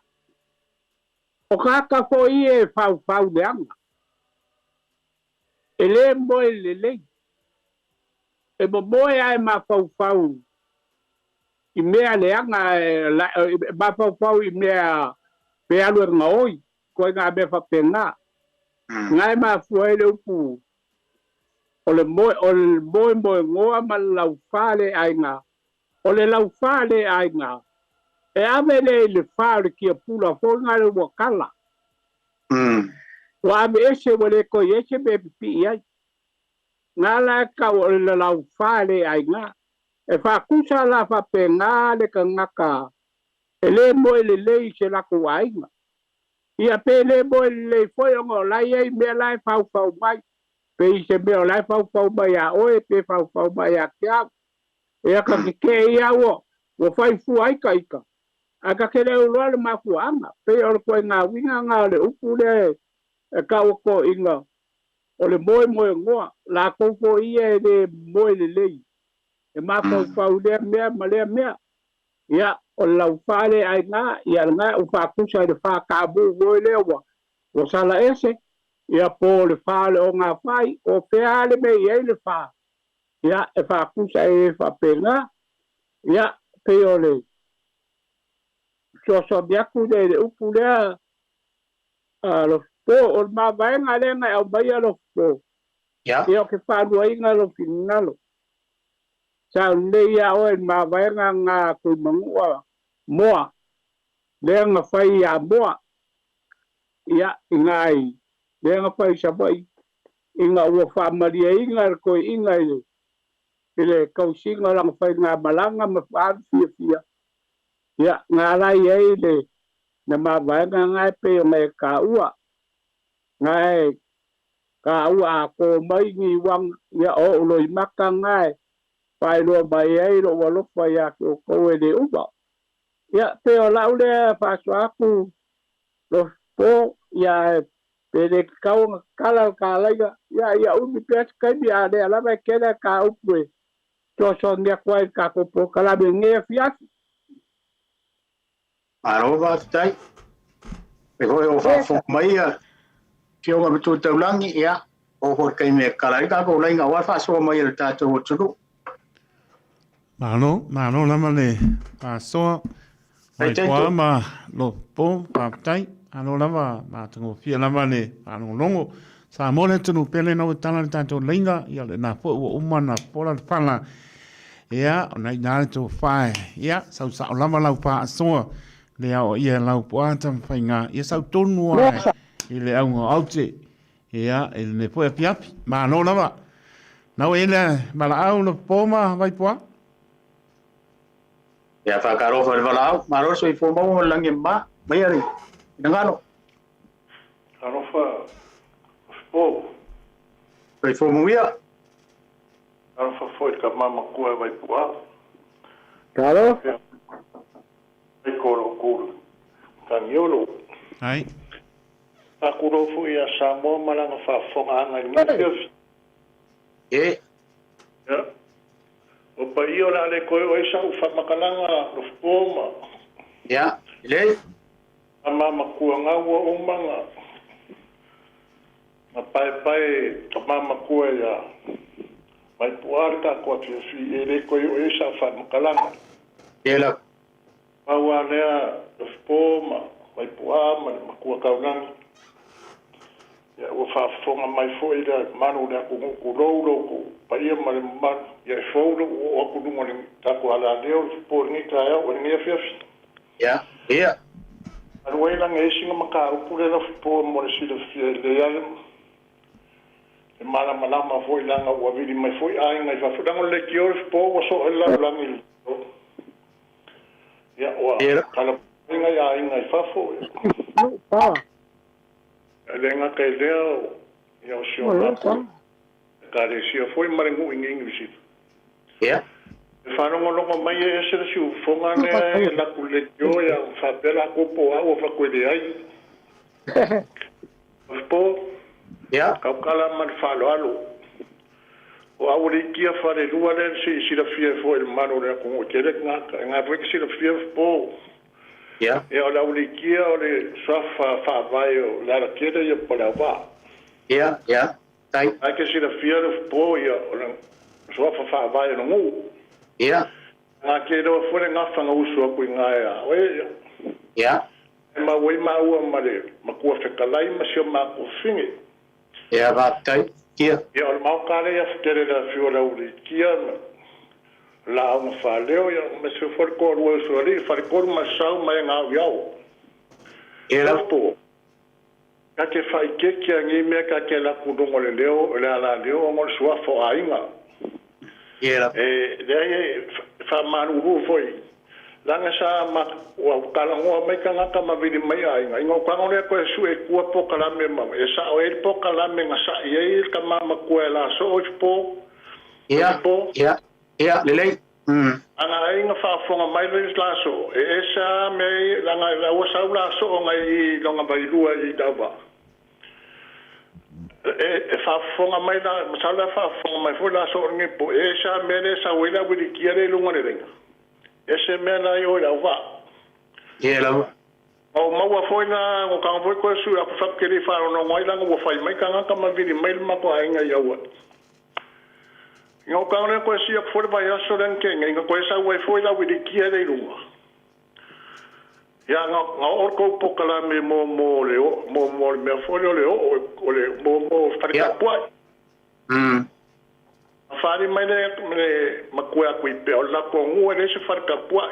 O tagata foi ia e faufau leaga, e lē moe lelei, e momoe ae mafaufau i mea leaga, e mafaufau i mea pe alu e gaoi, ituaiga mea faapena. Na e mafua ai le upu o le moe, o le moemoegoa ma le laufā le aiga. O le laufā le aiga, e ave lea i le fā o le tiapula foi na le ua tala. Ua ave ese ua le toe i ai se mea e pipii ai. Na la e tau o le laufā le aiga. E faatusa la faapena le tagata e lē moe lelei i se latou aiga. Ia pe lē moe lelei foi ona o la e i ai mea la e faufau mai, pe i se mea o la e faufau mai iā oe pe faufau mai ia te au. Ia ta tetee ia ua ua fai fua ai ta ita, ae ta te le iloa le mafuaaga. Pei o le ituaiga uiga na o le upu lea e tau o toeaiina o le moemoegoa, latou foi ia e lē moe lelei, e mafaufau i lea mea ma lea mea. Ia, o le laufā le aiga, ia lena ua faatusa i le fā kamu foi lea ua ua sala ese, ia po o le fā o le ogafai, o fea lava le mea e i ai le fā, ia, e faatusa e faapena. Ia, pei o le fesoasoani atu lea i le upu lea a Lofipo. O le mavaega lea na e aumaia Lofipo, ia o ke faaluaina lou finagalo. Sa lelei ia oe i le mavaega na Tuimanua moa lea na fai ia Moa, ia i na i lea na fai i Savaii, ina ua faamalieina le toeaina i le i le tausiga o lana faigamalaga ma alu fiafia, ia na ala i ai le na mavaega na e pei ona e taua, na e taua a to mai ni uaga, ia o ou loimata na e faailoa mai ai lou alofa ia te outou e le uma. Ia, pei o lau lea faasoa atu Lofipo, ia pe le tatau ona tatala le talaiga, ia ia umi pea se taimi, a o lea lava e tele a ta upu e fesoasoani atu ai i le tatou polokalame i lenei afiafi. Malo faafetai. E foi o faafofoga mai ia Afioga Matua Taulagi, ia, o foi le taimi e tatala ai le tatou laina aua le faasoa mai a le tatou atunuu. Malo, malo lava le faasoa. Mai poa ma Lopo, faafetai. Malo lava, matagofie lava le faalogologo. Samoa le atunuu pele na ua tala le tatou laina, ia lena foi ua uma na pola le fala. Ia, ona ina le tofa e, ia, sau sao lava lau faasoa, le aoaia e lau poa tamafaiga, ia sau tonu lava i le auga o aute. Ia, i lenei foi afiafi. Malo lava. Nau e le valaau Lopo ma Vaipoa. Ia faatalofa i le valaau, malo le soifua maua ma le lagi e mama, maia le finagalo. Talofa Fo. Soifua manuia. Talofa foi i le tama matua e Vaipu'a. Talofa. Ai ko lo kulu. Tagiolo. Ai. Faatulou foi ia Samoa ma lana faafofogaaga i lenei afiafi. E. Ia. O paia o le a le toe oo i ai sau faamatalaga Lofipo ma. Ia, lelei. Tama matua gau ua uma na na paepae tama matua ia Vaipu'a le tatou afiafi e le toe oo i ai sau faamatalaga. Ia lava. Pau a lea Lofipo ma Vaipu'a ma le matua taulagi. Ia ua faafofoga mai foi le mamalu o le atunuu, tulou lo outou paia ma le mamalu, ia e fou lou oo atu i luga o le tatou alaleo le po i lenei taeao, i lenei afiafi. Ia, ia. Alu ai lana isi na mataupu lea Lofipo mo le silafia e lelei lava le malamalama foi leaga ua vili mai foi aiga i fafo. Leaga o le leitio Lofipo ua soo ai le lalolagi i le Ia ua tala mai nai aiga i fafo. E le gata i lea, ia o si o matou Ekalesia foi ma le nuu i nei Niu Sila. Ia. E faalogologo mai e ese le siufofoga lea e laku le leitio ia faapea latou po o au o fatu e leai. Po. Ia. Tautala ma le faaaloalo. O Aualiitia falelua lea se i silafia ai foi i le mamalu o le atunuu e tele tagata e na foi e silafia po. Ia. Ia o le Aualiitia o le suafa faavae o Lealatele ia po o le Auvaa. Ia, ia. Tai. Ae ke silafia le po ia o le suafa faavae o le nuu. Ia. Nga ke lewa foi le gafa na usu aku i ngā ea oe ia. Ia. E mau ai maua ma le matua fetalai ma si o matou fine. Ia, faafetai. Ia. Ia o le maota lea ia fetele le afio o le Aualiitia ma lauga faaleo ia ma se foi le toalua o usoalii, Faletolu ma Sau ma e gau i ao. Ia lava. Po. Ka te faaikeeke a nei mea ka te alu atu i luga o le leo o le alaleo ona o le suafa o aiga. Ia lava. E leai e faamalulu foi leaga sa ma ua talanoa mai tagata ma vili mai aiga ina o tago lea toe sue i tua polokalame ma e sao ai le polokalame na sa'i ai le tama matua e la soo i fofo. Ia, Po. ia, ia, lelei. Aga ai na faafofoga mai le la soo e ese lava mea ia leaga la ua sau la soo nai i lona vailua i Lauva e faafofoga mai la masalo la faafofoga mai foi la soo lenei po e ese lava mea lea e sau ai le auilikia lea i luga o le laina ese mea la i o i Lauva. Ia lava. Ma ua maua foi la ua tago foi toe sui aku fatu ke le i faalogologo ai leaga ua fai mai tagata ma vili mai le matou aiga i Auaii. Ina ua tago lea toe sui aku foi le vaiaso lea na tea nei, na toe sau ai foi le auilikia lea i luga. Ia na na oo le tou polokalame mo mo le mo mo le mea foi lea o le oo o le mo mo fale Ia. tapuai. Na faaali mai le le matua ia Tuipea o le latou nuu e leai se fale tapuai.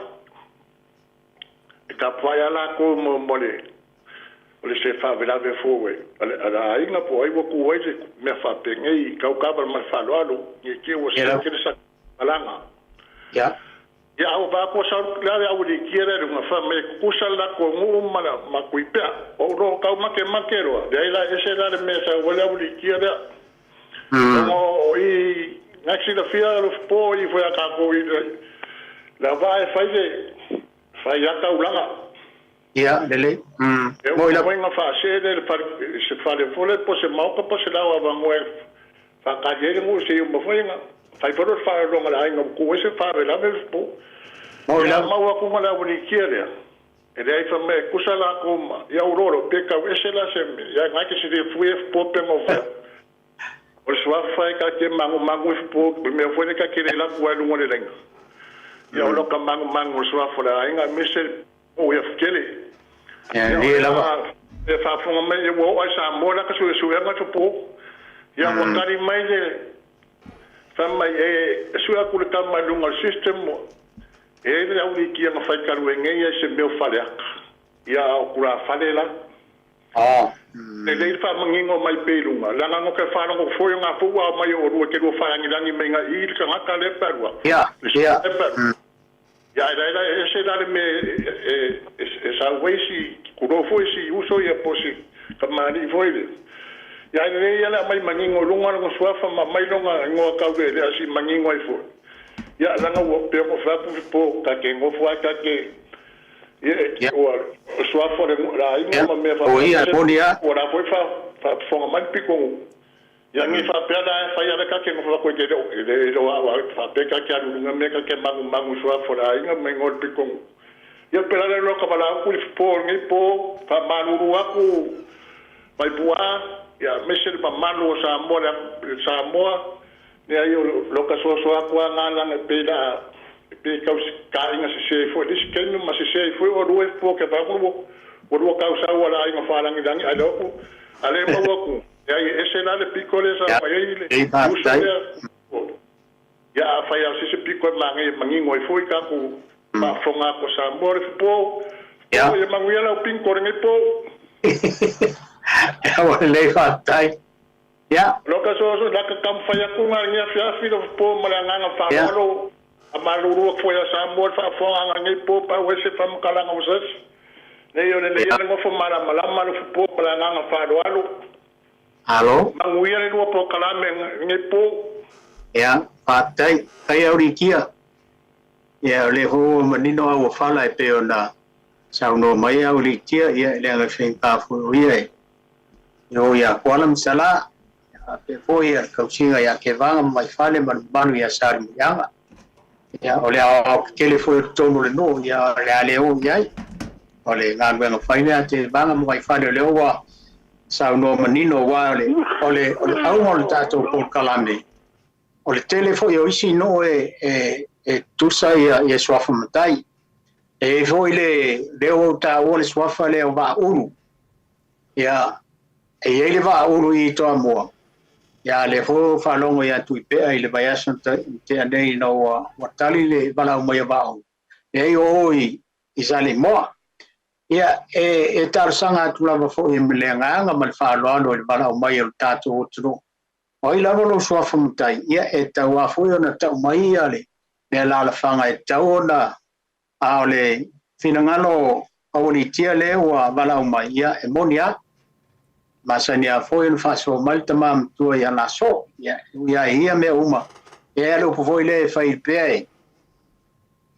E tapuai lava latou mo mo le o le se faalavelave foi a le a le aiga po o ai ua tu ai le mea faapenei i taukava ma le faaaloalo ne i te i ua Ia lava. sese le sa malaga. Ia. Ia a ua vaai atu ua sau le le aualiitia lea i luga fai mai e tutusa le latou nuu ma le ma Tuipea. O lo o tau makemake loa, leai la e ese la le mea e sau ai le aualiitia lea. Ona o i na silafia le po i foi a tatou i le le auvaa e fai le fai ata ulaga. Ia, lelei. E Moi uma lava. foi na faasee le fale se fale foi lele po o se maota po o se lao avanoa e faatali ai le nuu seia uma foi na fai foi le faalologa a le aiga ua tu ai se faalavelave le po. Moi Ia lava. mau atu ma le aualiitia lea. E leai fai mai e tusa latou ma ia ou lolo pe tau ese la se mea ia na ke se le fue e po pe ngo fea. O le suafa e ka te magumagu i po le mea foi le ka ke le laku ai luga o le laina. Ia o lo ka magumagu o le suafa o le aiga aemaise o ia fetele. Ia, Ia o lelei le lava. a e faafofoga mai ia ua oo ai Samoa la ka suesuega fo. Ia ua tali mai le fai mai e sue atu le tama i luga o le system e i ai le auliitia na fai talu ai nei ai se mea o faleata. Ia a o tulafale la. Ah. Lelei le faamanino mai pea i luga, leaga no ke faalogo foi o ngā pou ao mai o olua ke lua whaangilangi mai ngā i le tagata lea pe alua. Ia, Le ia. lea pe alua. Ia e laila e ese la le mea e e e sau ai si kulou foi si uso ia po o si kamali'i foi lea. Ia e lelei ia le aumai manino i luga lona suafa ma aumai lona igoa taulealea si manino ai foi. Ia leaga ua pei ona fai atu po ta te nofo ai ta te ia Ia. ua suafa o le le aiga Ia. ma mea O faapea ia, moni lava. ua la foi faafofoga mai le pitonuu. Ia nei faapea la e fai ala ka te nofo atu e te leo e le iloa au ai faapea ka te alu i luga mea ka te magumagu i suafa o le aiga ma igoa o le pitonuu. Ia pe la le loa ka valaau atu i le fofo o lenei po faamalulu atu Vaipuā, ia aemaise le mamalu o Samoa le Samoa, leai o lo ka soasoa atu lava na leaga e pei la e pei e tau taaiga sese ai foi i le isi taimi ma sese ai foi oulua e fua ke vaai atu ua lua tau sau a le aiga faalagilagi ae le oku a le maua atu leai e ese la le piko lea sa Ia, fai ai le lelei uso faafetai. lea ia afai lava o se isi piko e manaia e manino ai foi tatou faafofoga atu a Samoa le fofo Ia. fofo ia manuia lau pinko lenei po. Ia, ua lelei faafetai. Ia. Loka soasoa laka taumafai atu nga lenei afiafi le fofo ma le agaga Ia. faaaloalo a malulu atu foi ia Samoa le faafofogaaga lenei po pau ai se faamatalaga ua sasi. Nei o lenei Ia. ia le nofo malamalama le fofo ma le agaga faaaloalo. Malo. Manuia le lua polokalame lenei po. Ia, faafetai. Faafetai Aurikia. Ia, o lea foi ua manino au fala e pei ona saunoa mai Aurikia, ia, e leaga e faigata foi o ia e o ia Kuala ma Salā. Faapea foi le tausiga ia Kevaga ma Vaifale ma le mamalu ia Salemuliaga. Ia, o le aoao tetele foi o totonu o le nuu, ia, o le a le oo i ai. O le galuega fai lea a Tevaga ma Vaifale, o lea ua saunoa manino, aua o le, o le, o le auga o le tatou polokalame, o le tele foi o isi nuu e, e, e tusa ia, ia suafa matai. E i ai foi le, lea ua ou taua le suafa lea o Vaaulu. Ia, e i ai le Vaaulu i Toamua, ia, a lea foi ua faalogo ia Tuipea i le vaiaso na tea nei ina ua, ua tali le valaau mai a Vaaulu, leai o o i, i Saleimoa. Ia, e, e talosaga atu lava foi ma le agaga ma le faaaloalo i le valaau mai o le tatou atunuu. O ai lava lou suafa matai, ia e tatau lava foi ona tau mai ia le, le alaalafaga e tatau ona, a o le finagalo aualiitia lea ua valaau mai, ia e moni lava. Masani lava foi ona faasoa mai le tama matua ia Laso. Ia, e ui lava i ia mea uma, ia e le upu foi lea e fai pea e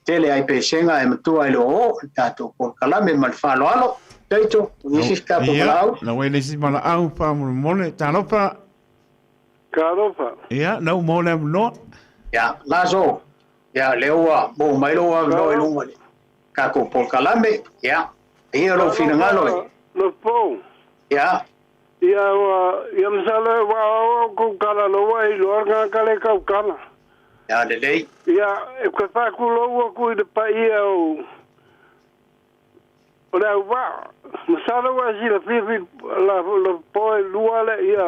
tele ai pesega e matua ai le oo i le tatou polokalame ma le faaaloalo. Taito, o isi se tatou Ia, valaau. lau ai le isi valaau faamolemole. Talofa. Talofa. Ia, lau mo le avanoa. Ia, Laso, ia, lea ua maua mai lou avanoa i luga o le tatou polokalame. Ia, ia lou finagalo e. Lopo. Ia. Ia ua ia masalo e ua o kou kala loa i loa ngā kale kau kala. Ia, lelei. Ia, e ka whākulou aku i le paia o o le auvaa. Masalo ua silafia fi la lopo e lua le ia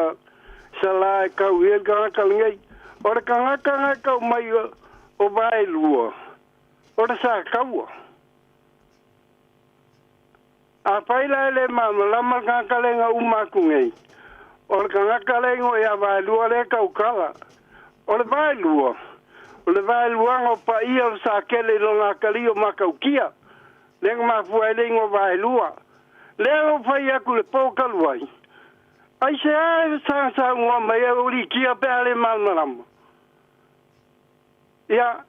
sa la e kau i ai le tagata lenei. O le tagata na e kau mai o Vaelua, o le sa taua. Afai la e le malamalama le tagata lea na uma atu nei, o le tagata lea e igoa ia Vaelua lea e tautala. O le Vaelua, o le Vaeluaga o paia o le Satele i lona atalii o Matautia, lea na mafua ai le igoa Vaelua. Lea na ou fai atu i le po talu ai, Aisea e saga saunoa mai ai o Litia pe a le malamalama? Ia,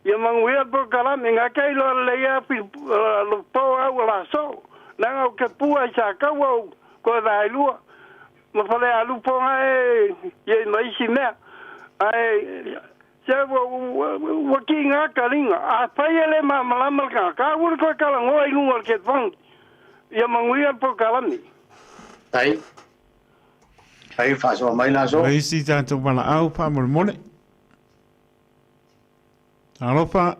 ia manuia le polokalame, na te iloa lelei lava lo po au o laso. Leaga ou te pua i Sataua ou toe Vaelua ma Falealupo na e i ai ma isi mea. Ae se ua, ua, ua tiga taliga. Afai e le malamalama le tagata, aua le toe talanoa i luga o le telefoni. Ia manuia le polokalame. Ai. Ai faasoa mai Laso. O isi tatou valaau faamolemole. Talofa.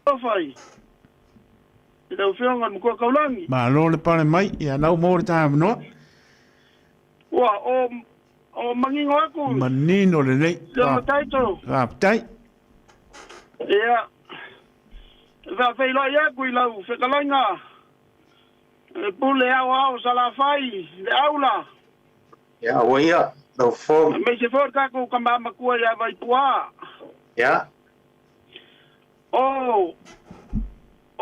Talofa i lau Afioga i le Matua Taulagi. Malo le pale mai, ia lau mo le ta avanoa. Ua o o manino atu. Manino lelei. Le Mataito. Faafetai. Ia. E faafeiloai atu i lau fetalaiga le Pule Aoao Salafai le Aula. Ia, aua ia, lau fofo. Aemaise foi le tatou tama matua ia Vaipuā. Ia. O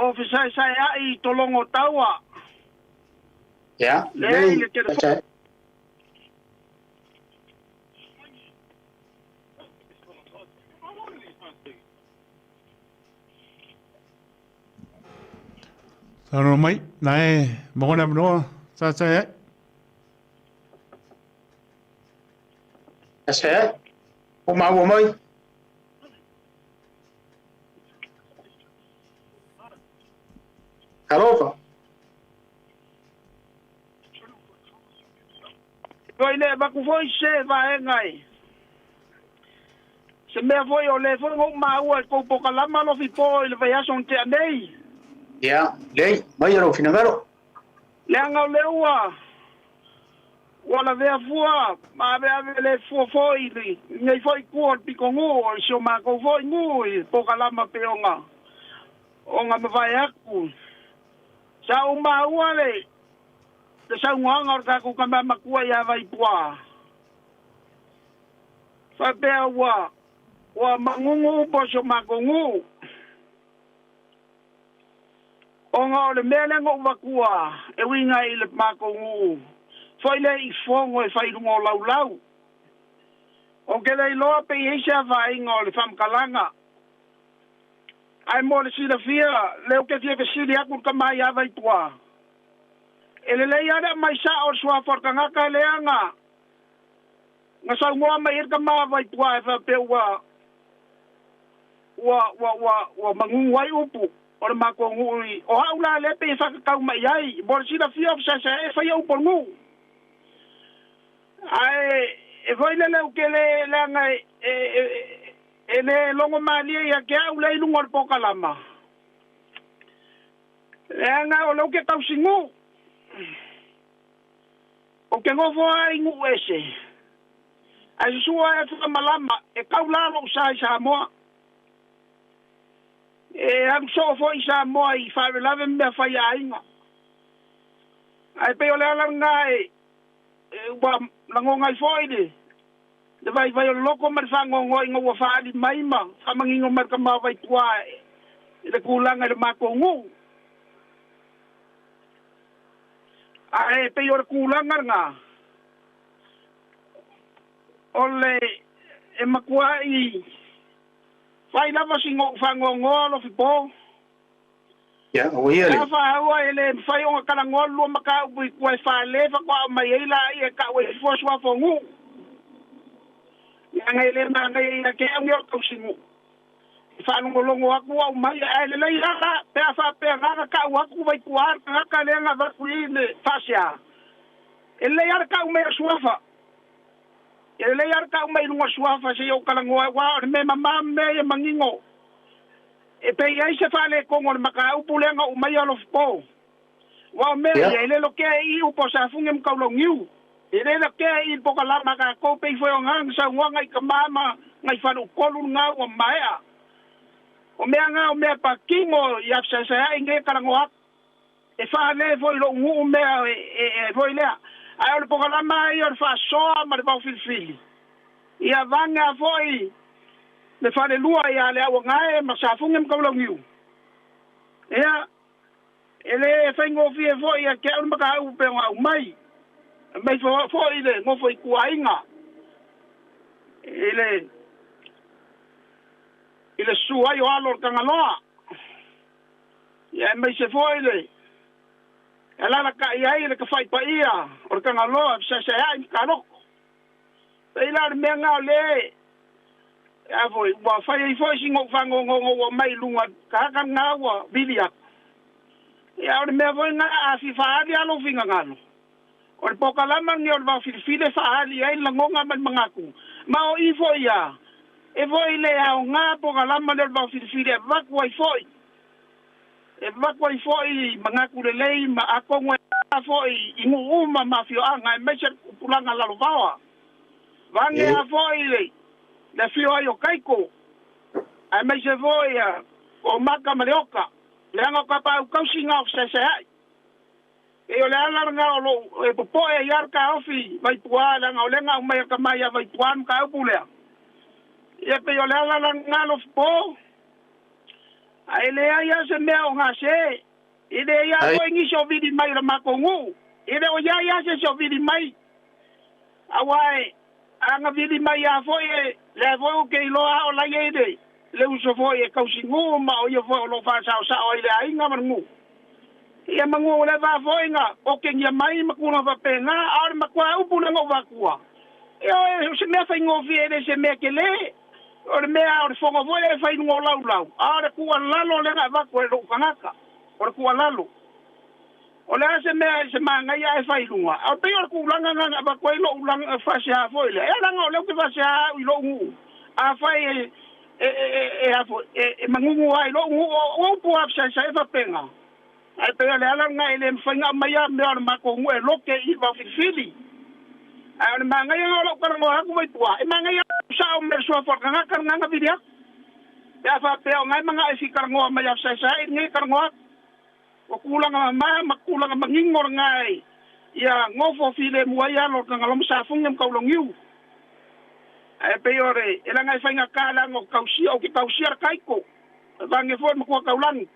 o fesaesaea'i i tologo taua. Ia, Lea i lelei. le telefoni. Saunoa mai, na e maua le avanoa, saesae ai. Saesae ai. O maua mai. Talofa. Foi le avatu foi se vaega e se mea foi o lea foi na ou maua i le tou polokalama alofi po i le vaiaso na tea nei. Ia, lelei, maia lou finagalo. Leaga o lea ua ua lavea fua ma aveave le fua foi i lenei foi itu o le pitonuu o si o matou foi nuu i polokalama pei ona ona mavae atu. Sa ou maua le le saunoaga o le tatou tama matua ia Vaipuā, faapea ua ua manunu upu o si o matou nuu, ona o le mea lea na ou avatua e uiga i le matou nuu foi lea i fono e fai i luga o laulau. Ou te le iloa pe i ai se afaina o le faamatalaga. Ae mo le silafia, lea ou te fia fesili atu i le tama ia Vaipuā. E lelei lava le aumai sa'o o le suafa o le tagata lea na na saunoa mai ai le tama Vaituā e faapea ua ua ua ua ua magugu ai upu o le matou nuu i o au la lea pei e faatatau mai ai mo le silafia o fesaesaea'i e faia upu o le nuu. Ae e foi lele ou te le leaga e e e e le logo malie ia te au lea i luga o le pokalama leaga o lea ou te tausinuu. Ou te nofo lava i nuu ese, ae susua ai faamalama e tau la lou sa i Samoa. E alu soo foi i Samoa i faalavelave ma mea fai a aiga. Ae pei o le ala lena e ua lagona ai foi le le vaivai o le loto ma le faanoanoa ina ua faaali mai ma faamanino mai le tama o Vaituā i le tulaga i le matou nuu. Ae pei o le tulaga lena o le e matuai fai lava sina ou faanoanoa Alofipo. Ia, ua ia Pe le. a faaua e le mafai ona talanoa le lua mataupu i tua e fale faatoa aumai ai laia e tau ai fua suafa o nuu. Leaga e le manaia ia te au nei o le tausinuu. E faalogologo atu au mai ae lelei lava la pe a faapea na ona tau atu Vaituā le tagata lea na avatu i le faasea. E lelei lava le tau mai o le suafa. E lelei lava le tau mai i luga o le suafa se i ou talanoa ai aua o le mea mama ma mea ia manino. E pei ai se faaletonu o le mataupu lea na ou maia Alofipo. Aua o mea Ia. ia, e le lokea i i upu a Safune ma Taulauniu. E le lokea i i le pokalama a tatou pei foi o na saunoaga i tama ma nai faleupolu lena ua maea. O mea na o mea patino i afesaesaea'i nei e talanoa atu. E faale foi i lou nuu mea e foi lea. Ae o le pokalama lava ia o le faasoa ma le vaofilifili, ia vage lava foi le falelua ia Leauagae ma Safune ma Taulauniu. Ia, e le faigofie foi ia te au le mataupu pei ona aumai, aumai foi le nofo ituaiga i le i le susu ai o alo o le Tagaloa, ia aemaise foi le e alaalatai ai le tafai paia o le Tagaloa e fesaesaeai ma taloto. Pei la o le mea lena o lea e a foi ua fai ai foi sina ou faanoanoa ua aumai i luga tagata lena ua vili atu. Ia o le mea foi lena a fia faaali lava lou finagalo, o le pokalama lenei o le vaofilifili e faaali ai le lagona ma le manatu. Ma o i foi ia, e foi le aoga pokalama lea o le vaofilifili e avatu ai foi, e avatu ai foi manatu lelei ma atonu e a foi i nuu uma ma afioaga aemaise le tupulaga lalovaoa. Vaeane Ee. a foi le le afio ai o Kaiko, aemaise foi a o Maka ma Leoka, leaga o tapaau tausi na o fesaesaea'i. Pei o le ala lena o lou e popo'e ai lava le taofi Vaituā, leaga o lea na aumai e le tama ia Vaituā le mataupu lea. Ia pei o le ala lena Alofipo, ae leai lava se mea o gase. E leai lava Ai. foi nisi o vili mai o le matou nuu. E le o i ai lava se isi o vili mai, aua e a na vili mai lava foi e lea foi ou te iloa lava o la e i ai le le uso foi e tausinuu ma o ia foi o lo o faasaosao ai le aiga ma le nuu. Ia manu o le va foi na okegia mai ma tulaga faapena, a o le matua upu lea na ou avatua, ioe, o se mea faigofie e le se mea tele. O le mea o le fono foi lea e fai i luga o laulau, a o le tuualalo lea na avatu e lou tagata, o le tuualalo. O le a se mea se manaia ae fai i luga, a pei o le tulaga lena na avatu ai lou faasea foi lea. Ia leaga o lea ou te faasea au i lou nuu, afai e e e e a foi e e magugu lava i lou nuu, o upu lava fesaesae faapena. Ae pei o le ala lena e le mafai ona aumaia mea o le matou nuu e lote i Vaofilifili. Ae o le manaia lena o lau talanoa atu Vaipua, e manaia sao mai le suafa o le tagata lena na vili atu. Pe a faapea o na e manao e fia talanoa mai ia fesaesae lenei talanoa atu. O tulaga mama ma tulaga manino lena e ia nofo filemu ai alo o le Tagaloa ma Safune ma Taulauniu. Ae pei o le e leaga e faigata leaga o tausia ou te tausia le taito e vage foi le matua taulagi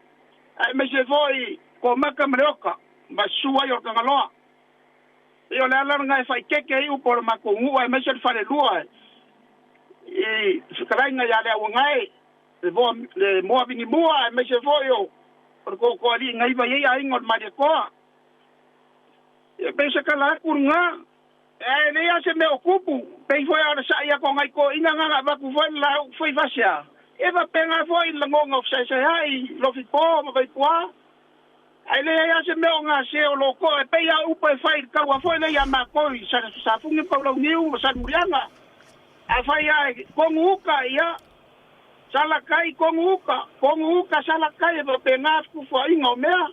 aemaise foi Komaka ma Leoka ma susu ai o le Tagaloa. Pei o le ala lena e faaeteete ai upu o le matou nuu aemaise le falelua i fetalaiga ia Leauagae le voa le moa vinimua aemaise foi o le tootooalii na iva i ai aiga o le Malietoa. Ia pei se tala atu lena, ae leai lava se mea o tupu, pei foi a o le sa'i atu a nai toeaiina na na avatu foi le laau fai fasea, e faapena foi le lagona o fesaesaea'i, lofipo ma Vaipuā. Ae leai lava se mea o gase o lo to'a e pei lava o upu e fai i le taua foi lea ia matou i Safune ma Paulauniu ma Salemuliaga. Afai lava e tonu uta, ia, sala tai tonu uta, tonu uta sala tai, e faapena le fetufuaiga o mea.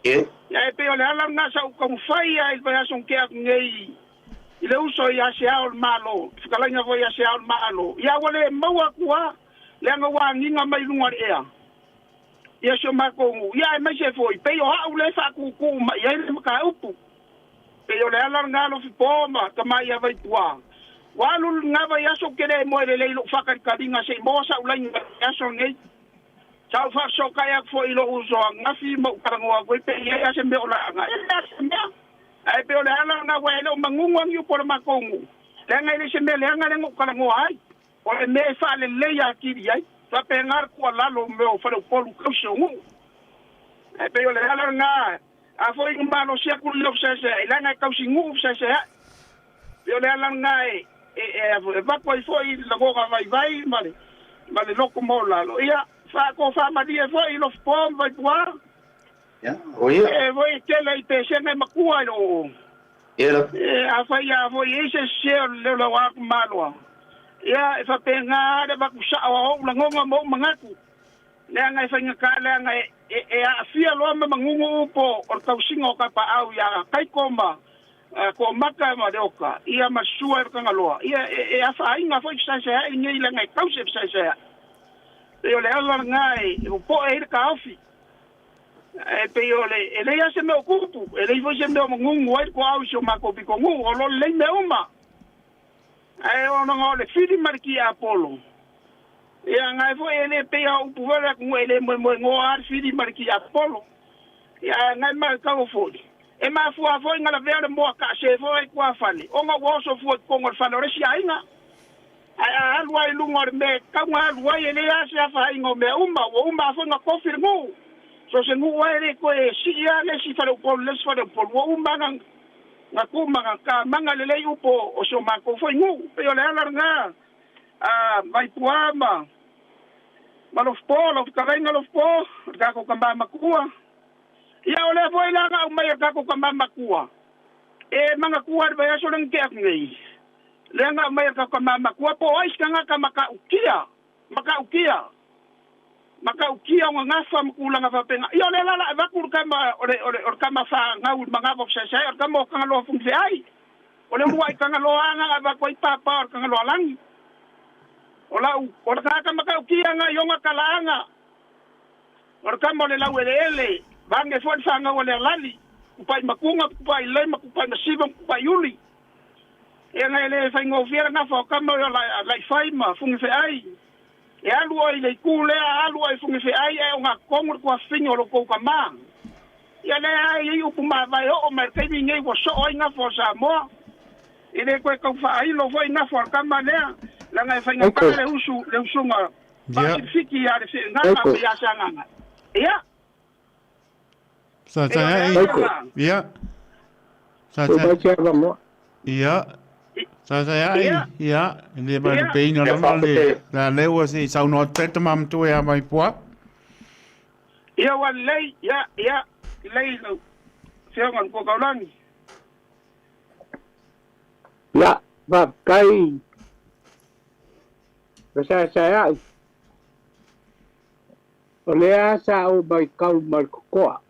Ia e pei o le ala lena sa ou taumafai ai i le vaiaso na tea atu nei i le uso ia Se Ao o le Malo, le fetalaiga foi ia Se Ao o le Malo, ia ua le maua atu lava, leaga ua agiga mai luga o le ea ia si o matou nuu, ia aemaise foi pei o au lea e faatuutuu mai ai le mataupu. Pei o le ala lena Lofipo ma Tamai ia Vaipua. Ua alu lena vaiaso ou te le moe lelei i lou faatalitaliga se i maua sau laina i le aso lenei. Sa ou faafesootai atu foi i lou uso ananafi ma ou talanoa atu ai pe i ai lava se mea o laga. E leai se mea. Ae pei o le ala lena aua e le o manunu lava ni upu a le matou nuu, leaga e le se mea leaga lea na ou talanoa ai. O le mea e faaleleia atili ai. Faapena le tuualalo o mea o faleupolu tausi o nuu. Ae pei o le ala lena, a foi ina malosi atu le fesaesaeai, leaga e tausi nuu fesaesaeai. Pei o le ala lena e avatu ai foi lagona vaivai ma le ma le loto maualalo. Ia, faatofamalie foi i Lofipo ma Vaipua. Ia, o ia. E foi e tele i pesega e matua i lo oo. Ia la. E, afai lava foi e i ai se sese o le leo aku maloa, ia, e faapena le avatu sao a ou lagona ma ou manatu. Leaga e faigata leaga e, e, e aafia loa ma magugu upu o le tausiga o Kapaau ia Kaiko ma Toomata ma Leoka, ia ma Sua e le Tagaloa, ia e, e afaina foi fesaesaeai lenei leaga e tausi e fesaesaeai. Pei o le ala lena e, e popoe ai le taofi. E pei o le, e leai lava se mea o tupu, e leai foi se mea o magugu ai le toau i si o matou pitonuu, o lo lelei mea uma. Ae ona o le fili ma le tiapolo, ia na e foi e le pei a upu foi le atunuu e le moemoegoa lava le fili ma le tiapolo. Ia ae na e matau foi, e mafua foi na lavea le moa taase foi ai tuafale, ona ua oso fua i totonu o le fale o le isi aiga. Ae a alu lava i luga o le mea e tatau ona alu ai, e leai lava se afaina o mea uma, ua uma lava foi ona tofi le nuu. So o se nuu lava e le toe sii lava le isi faleupolu i le isi faleupolu, ua uma lava na tu ma na tamaga lelei upu o si o matou foi nuu. Pei o le ala lena a Vaipua ma ma Lofipo, lau fetalaiga Lofipo, le tatou tama matua. Ia o lea foi la na aumai e le tatou tama matua, e manatua i le vaiaso lea na tea atu nei, lea na aumai e le tatou tama matua, po o ai se tagata matautia, matautia, matautia ona gafa ma tulaga faapena. Ia o lea la o le a avatu le tama, o le, o le, o le tama fanau i le manava o fesaesae, o le tama o Tagaloa Funifeai. O le uluai Tagaloa na avatu ai papa o le Tagaloa lagi. O lau, o le tagata matautia na i ona talaaga, o le tama o le laueleele, vaeane foi le fanau a le alali, tupai matuga, tupai lei ma tupai masiva ma tupai uli. Ia na e le faigofie le gafa o tama o Laifai ma Funifeai. E alu oe i le itu lea, alu oe i Funifeai ae ogatotonu le tuafafine o lo outou tama. Ia lea lava e i ai upu mavae oo mai le taimi lenei ua soo ai gafa o Samoa. E le toe tau faailo foi gafa o le tama lea, leaga e faigata le usu, le usuga faasilifiti ia le feagaga ma ia Sagaga. Ia. Sa tai ai. Ia. Sa tai. Ia. Sa tai ai. Ia. Le mai le peina lava le la le ua se saunoa atu te mamatua ia mai pua. Ia ua lelei, ia, ia, lelei lau Afioga i le Matua Ia, faafetai fesaesaeai. O lea sa ou matau ma le totoa,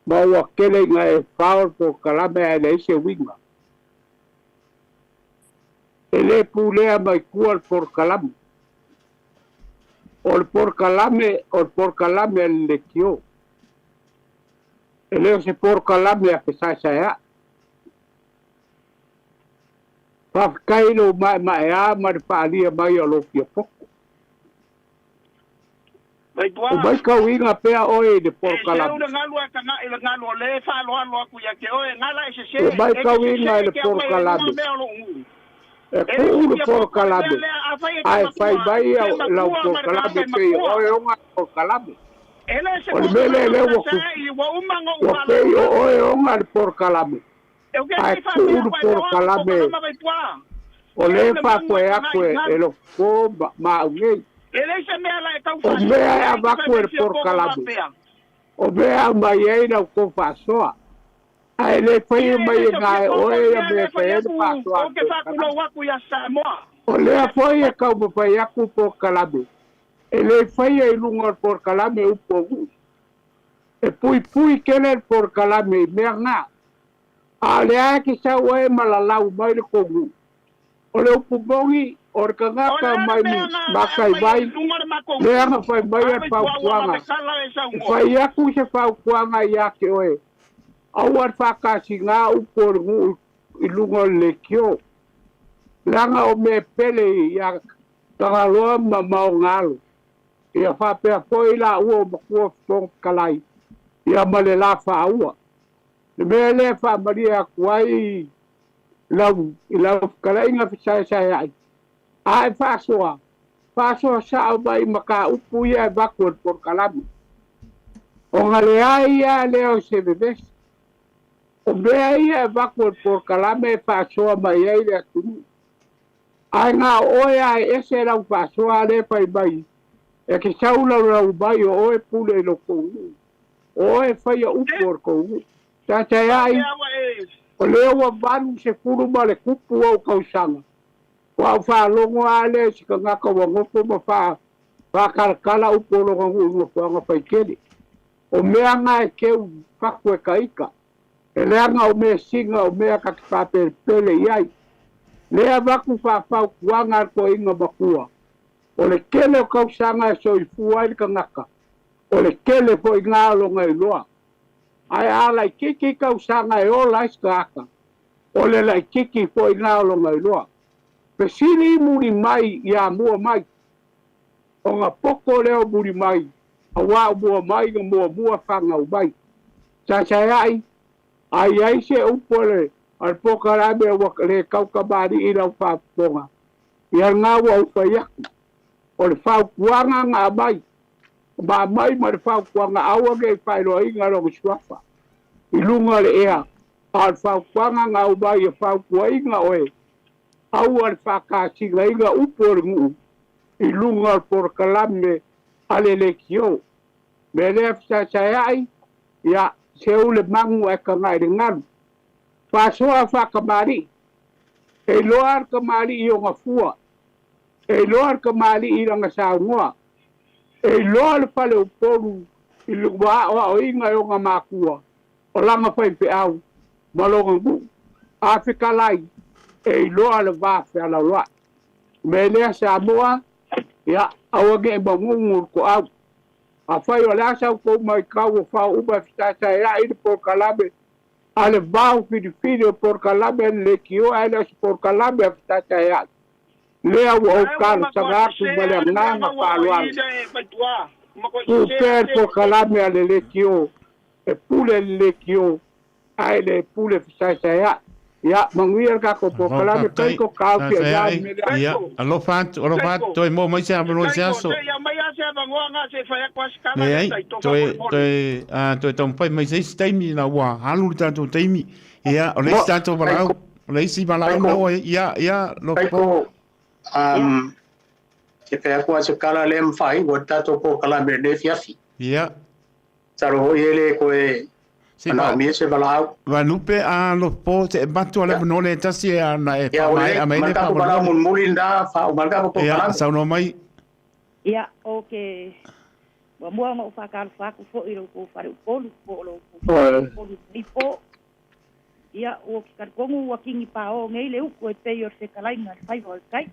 ma ua tele ina e fao le polokalame ae leai se uiga. E le pulea mai tua le polokalame. O le polokalame, o le polokalame a le leitio. E le o se polokalame a fesaesaea'i. Faafetai i lou maemaea ma le faaalia mai o lou fiapoto. Vaipua. O maitauina pea oe i le E seu polokalame. le galu ae kanaʻi le galu o le faaaloalo atu ia te oe, gala e sese, O e te maitauina sese i le e te aumai ai luga polokalame. mea o lou nuu. E E le kuu le fia poto le mea polokalame, lea, afai e te ae fai matua, mai te lau matua ma le tagata polokalame e pei matua. oe ona le polokalame. E le se O le mea lea polokalame lea ua ku, fesaesaeai ua uma ona ou ua pei faalogologo o atu. oe e ona le polokalame, E ou te ae le i tuu faapea le ua e ona le polokalame polokalama Vaipuaa. o Seu lea e le magu e faafoe tagai atu i e galu. e lofo ma ma au nei. E leai se mea la e tau O mea faasese e ai ke fai avatu e mai le Fiotogo polokalame, faapea. o mea e aumai ai lau tou faasoa, ae le Ia faia e mai le e se na e Fiotogo oe le ia mea mea lea e e fai fai ai le atu faasoa a ou le te polokalame. faatulou atu ia Samoa. O lea foi e taumafai atu polokalame, e le faia i luga o le polokalame upu o nuu. E puipui tele le polokalame i mea na. A o lea e te sau ai ma lalau mai le tou nuu. O le upu moni, o le O le tagata a le mai mea na e aumai ai Mataivai i luga le matou lea nuu? na fai mai A le Vaipuaa ua fautuaga, vave tala e e saunoa. fai atu se fautuaga ia te oe, aua le faatasigā upu o le nuu i luga o le leitio, leaga o mea pele ia Tagaloa ma Maogalo, ia faapea foi laua o matua Fofoga Fetalai, ia ma le la faaua. Le mea lea e faamalie atu ai lau, i lau fetalaiga fesaesaeai, a e faasoa, faasoa sao mai i mataupu ia e avatu e le polokalame. Ona leai lava lea o se vevesi. O mea ia e avatu e le polokalame e faasoa mai ai le atunuu. Ae na o oe lava e ese lau faasoa lea e fai mai, e te sau laulau mai o oe pule i lo kou nuu, o oe e faia upu o le kou nuu. Sasaeai, Faapea ua e. o lea ua 80 ma le tupu ou tausaga, ua ou faalogo lava lea i se tagata ua nofo ma faatalatala upu o lona nuu i nofoaga faitele. O mea na e teu fatu e ta ita, e leaga o measina o mea ta te faapelepele i ai. Lea avatu faafautuaga a le toeaina matua, o le tele o tausaga e soifua ai le tagata, o le tele foi na o lona iloa. Ae a laitiiti tausaga e ola ai se tagata, o le laitiiti foi na o lona iloa. Fesili muli mai ia mua mai, ona poto lea o muli mai, auā o mua mai na muamua fanau mai. Sasaeai, a i ai se upu a le a le polokalame ua le taukamalii i lau faafofoga, ia lena ua ou fai atu, o le fautuaga na aumai, ma aumai ma le fautuaga aua ne i faailoaina lona suafa i luga o le ea, a o le fautuaga na aumai e fautuaina oe, aua le faatasigaina upu o le nuu i luga o le polokalame a le leitio. Mea lea fesaesaeai, ia, seu le magu ae tagai i le galu. Faasoa faatamalii, e iloa le tamalii i ona fua, e iloa le tamalii i lana saunoa, e iloa le fale Upolu i le ua aoaoina e ona matua, o lana faifeau ma lona nuu. A fetalai, e iloa le va fealaoloai. O mea lea Samoa, ia, aua ne i magugu le toau. Afai o le a sa outou matau ua fao uma e fesaesaeai le polokalame a le vao filifili o polokalame a le leitio ae le o se polokalame a fesaesaeai lea ua ou Ae ua talosaga matua atu sese ma le lava le mea agaga na ua oo i faaaloalo. le Vaituā. Ua matuai Tuu sese pea lava le se i totonu. polokalame a le leitio e pule le leitio ae le pule fesaesaeai. Ia manuia le tatou Malo polokalame faafetai, Taiko ka sa au sa fia ai, mea lea. ia, Taiko, alofa atu, alofa atu, Taiko, toe maua mai se avanoa i se Taiko, aso. se i aumai lava se avanoa na se i fai atu lava se tala lea Leai, taitofa toe, molemole. toe, ah, toe taumafai mai se isi taimi ina ua alu le tatou taimi. Ia, o le Mo, isi tatou valaau, Taiko, o le isi valaau Taiko, na ua, ia, ia, Lopo. Taiko, Ia, te fai atu a se kala lea mawhai, ua tatou polokalame i lenei afiafi. Ia, Masalo foi e le toe se i fa, manaomia se valaau. vaelupe a Lopo, se e matua le Ia, avanoa le tasi e ana e ia, o lelei, faamaea mai ma le le tatou valaau faamolemole. mulimuli lena, faauma ai le tatou Ia, polokalame. saunoa mai. ia, o ke muamua ona ou faatalofa atu foi i lo outou fale Upolu po o lo outou Oe. Upolu i lenei po. Ia, ua ou te talitonu ua kini paō nei le utu e pei o le fetalaiga a le faiva o le tai.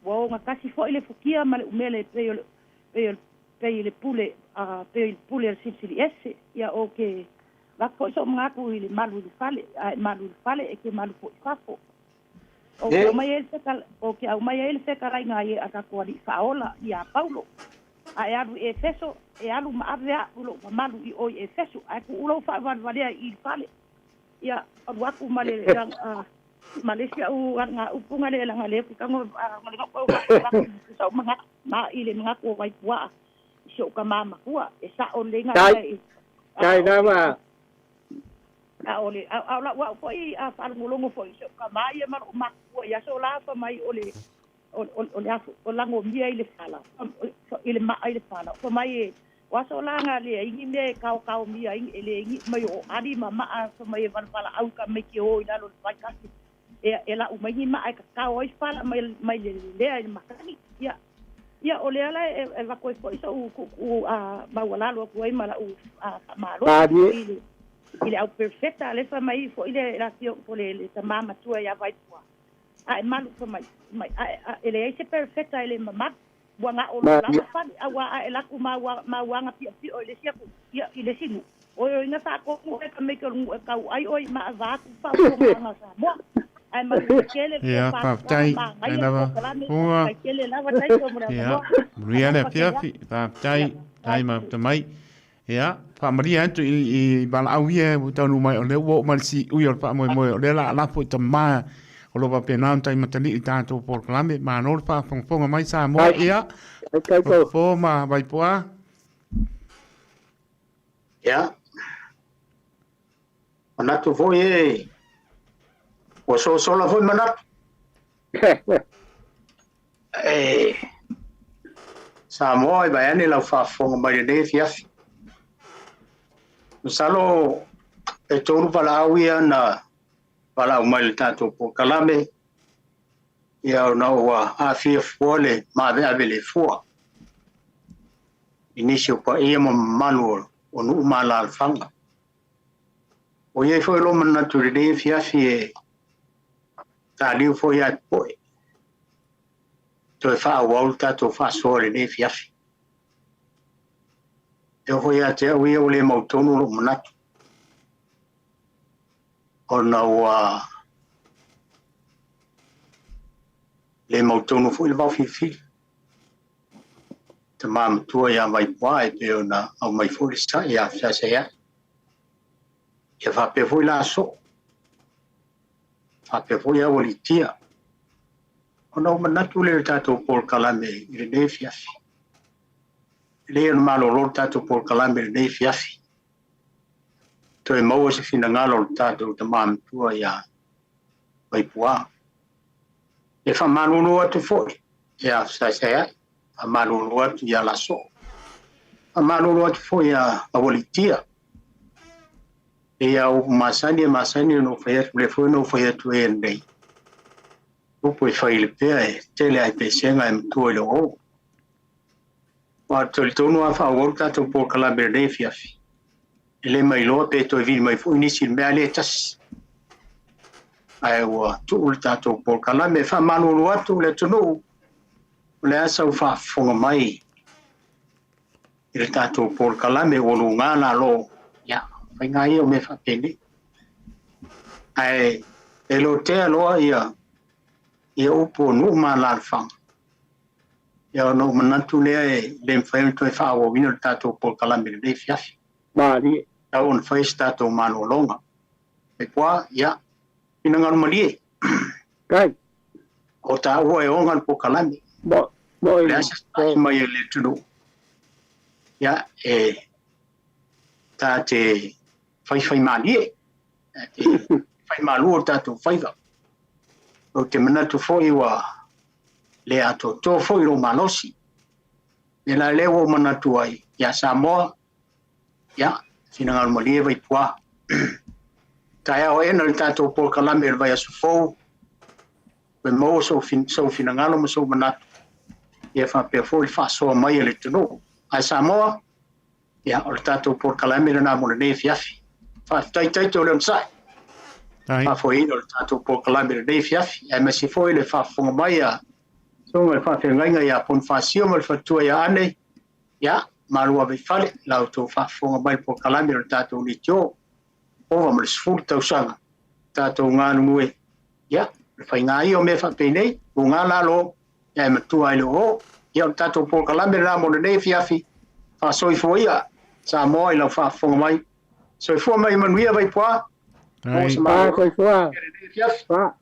Ua ogatasi foi le fukia ma le umele e pei o le pei o le pei le pule a pei le pule a le Silisili Ese. Ia, ou te avatu foi so'u manatu i le malu i le fale, a e malu i le fale e te malu foi i fafo. Ou te E, aumai ai le fetala, ou te aumai ai le fetalaiga ai a tatou Alii Faaola ia Paulo. A e alu i Efeso, e alu ma ave a'u lo'u mamalu i o i Efeso, ae tuu lou faavalevalea i i le fale. Ia, alu atu ma le ma le isi a'u alagaupu ga le laga lea ou te tago ga le ga'u au atu sau manatu ma i le manatu o Vaipuaa. si o'u tamā matua e sa'o lelei galuega i Tai lava. A o le a o la'u a'u fo'i a faalogologo fo'i i si o'u tamā ia ma lo'u matua i aso la fa mai o le o o le afu o lagomia i le fala i le ma'a i le fala fa mai e o aso la na leai ni mea e kaokaomia ai e leai ni mai o ali ma ma'a fa mai e valavala'au ka mai ke o i lalo le vaitasi e e la'u mai ni ma'a e kakao ai fala mai mai le lea i le makani ia ia o lea la e avatu ai fo'i so'u tu'utu'u a maualalo atu ai ma la'u fa'amalosi i le i le au perfeta le fa mai fo'i le la fio po le le tamā matua iā Vaipua ae malu fa mai mai ae e leai se perfeta e le mamalu ua ga'o loa lava fale auā ae laku mauaga pi'opi'o i le isi atu ia i le isi nu'u oioiga fa'atonu oe ka meike o le nu'u e tau ai oe i ma'avā atu fa'afofoga a Samoa ae manuia tele le Ia, tofa faafetai. manaia Ai le lava. polokalame Ua. faafetai tele lava taito mo le Ia, avanoa manuia le alofa tele afiafi. atu Faafetai. ia Tai tai mafuta mai. Ia, faamalie atu i, i valaau ia ua taunuu mai o lea ua oo mai le siui o le faamoemoe o lea o le a lafo i tama o lo o faapena ona taimatalii i tatou polokalame. Malo le faafogafoga mai Samoa. Ai, Ia, ai taito. Fofo ma Vaipuā. Ia, manatu foi e ua sosola foi manatu. E Samoa e vaeane lau faafofoga mai lenei afiafi. Masalo e tolu valaau ia na valaau mai le tatou polokalame ia ona ua aafia fua le maaveave le fua i nisi o paia ma mamalu o nuu ma alaalafaga. O i ai foi lou manatu i lenei afiafi e taliu foi ia te oe toe faaauau le tatou faasoa i lenei afiafi. E oo foi ia te au ia ua le mautonu lou manatu ona ua le mautonu foi le vaofilifili. Tamā matua ia Vaipuā e pei ona aumai foi le sa'i ia feaseai. Ia faapea foi la soo, faapea foi aualiitia. Ona ou manatu lea i le tatou polokalame i lenei afiafi. E lelei ona malolo le tatou polokalame i lenei afiafi. Toe maua se finagalo o le tatou tamā matua ia Vaipuā. E faamalulu atu foi ia fesaesaeai, faamalulu atu ia Lasoo, faamalulu atu foi ia Aualiitia. Ia upu masani e masani ona ou fai atu, lea foi na ou fai atu ai nei. Upu e fai i le pea e tele ai pesega e matua i le oo. Ua talitonu a faaauau le tatou polokalame i lenei afiafi. E le mailoa pe toe vili mai foi nisi i le mea lea e tasi. Ae ua tuu le tatou polokalame. E faamalulu atu le atunuu, o le a sau faafofoga mai i le tatou polokalame ua luga lalo. Ia, faiga ia o mea faapenei. Ae e lotea loa ia ia upu o nuu ma alaalafaga. Ia ona ou manatu lea e le mafai ona toe faaauauina le tatou polokalame i lenei afiafi. Malie. Tau ona fai se tatou malologa. Vaipua, ia, finagalo malie. Tai. O taua e oga le polokalame. Mo, mo O le a se sa'i mai a le atunuu. Ia, e ta te faifai malie. Ta te fai malu o tatou faiva. Ou te manatu foi ua le atoatoa foi lou malosi. Me la lea ua ou manatu ai ia Samoa, ia, finagalo malie Vaipua. Taeao ena le tatou polokalame o le vaiaso fou, toe maua sou, sou finagalo ma sou manatu, ia faapea foi le faasoa mai a le atunuu. Ae Samoa, ia, o le tatou polokalame lena mo lenei afiafi. Faafetai Taito o le onosai. Faafoeina o le tatou polokalame i lenei afiafi. Aemaise foi le faafofoga mai a susuga i le faafeagaiga ia Ponifasio ma le faletua ia Ane. Ia, malu ave i fale la outou faafofoga mai i le polokalame o le tatou leitio. Ova ma le 10 tausaga tatou galulue. Ia, o le faiga ia o mea faapenei, luga lalo, ia e matua ai le oo. Ia, o le tatou polokalame lena mo lenei afiafi. Faasoifua ia Samoa i lau faafofoga mai. Soifua ma ia manuia Vaipua. Ai. Maua se Ah, malologa soifua. i lenei afiafi. Ah.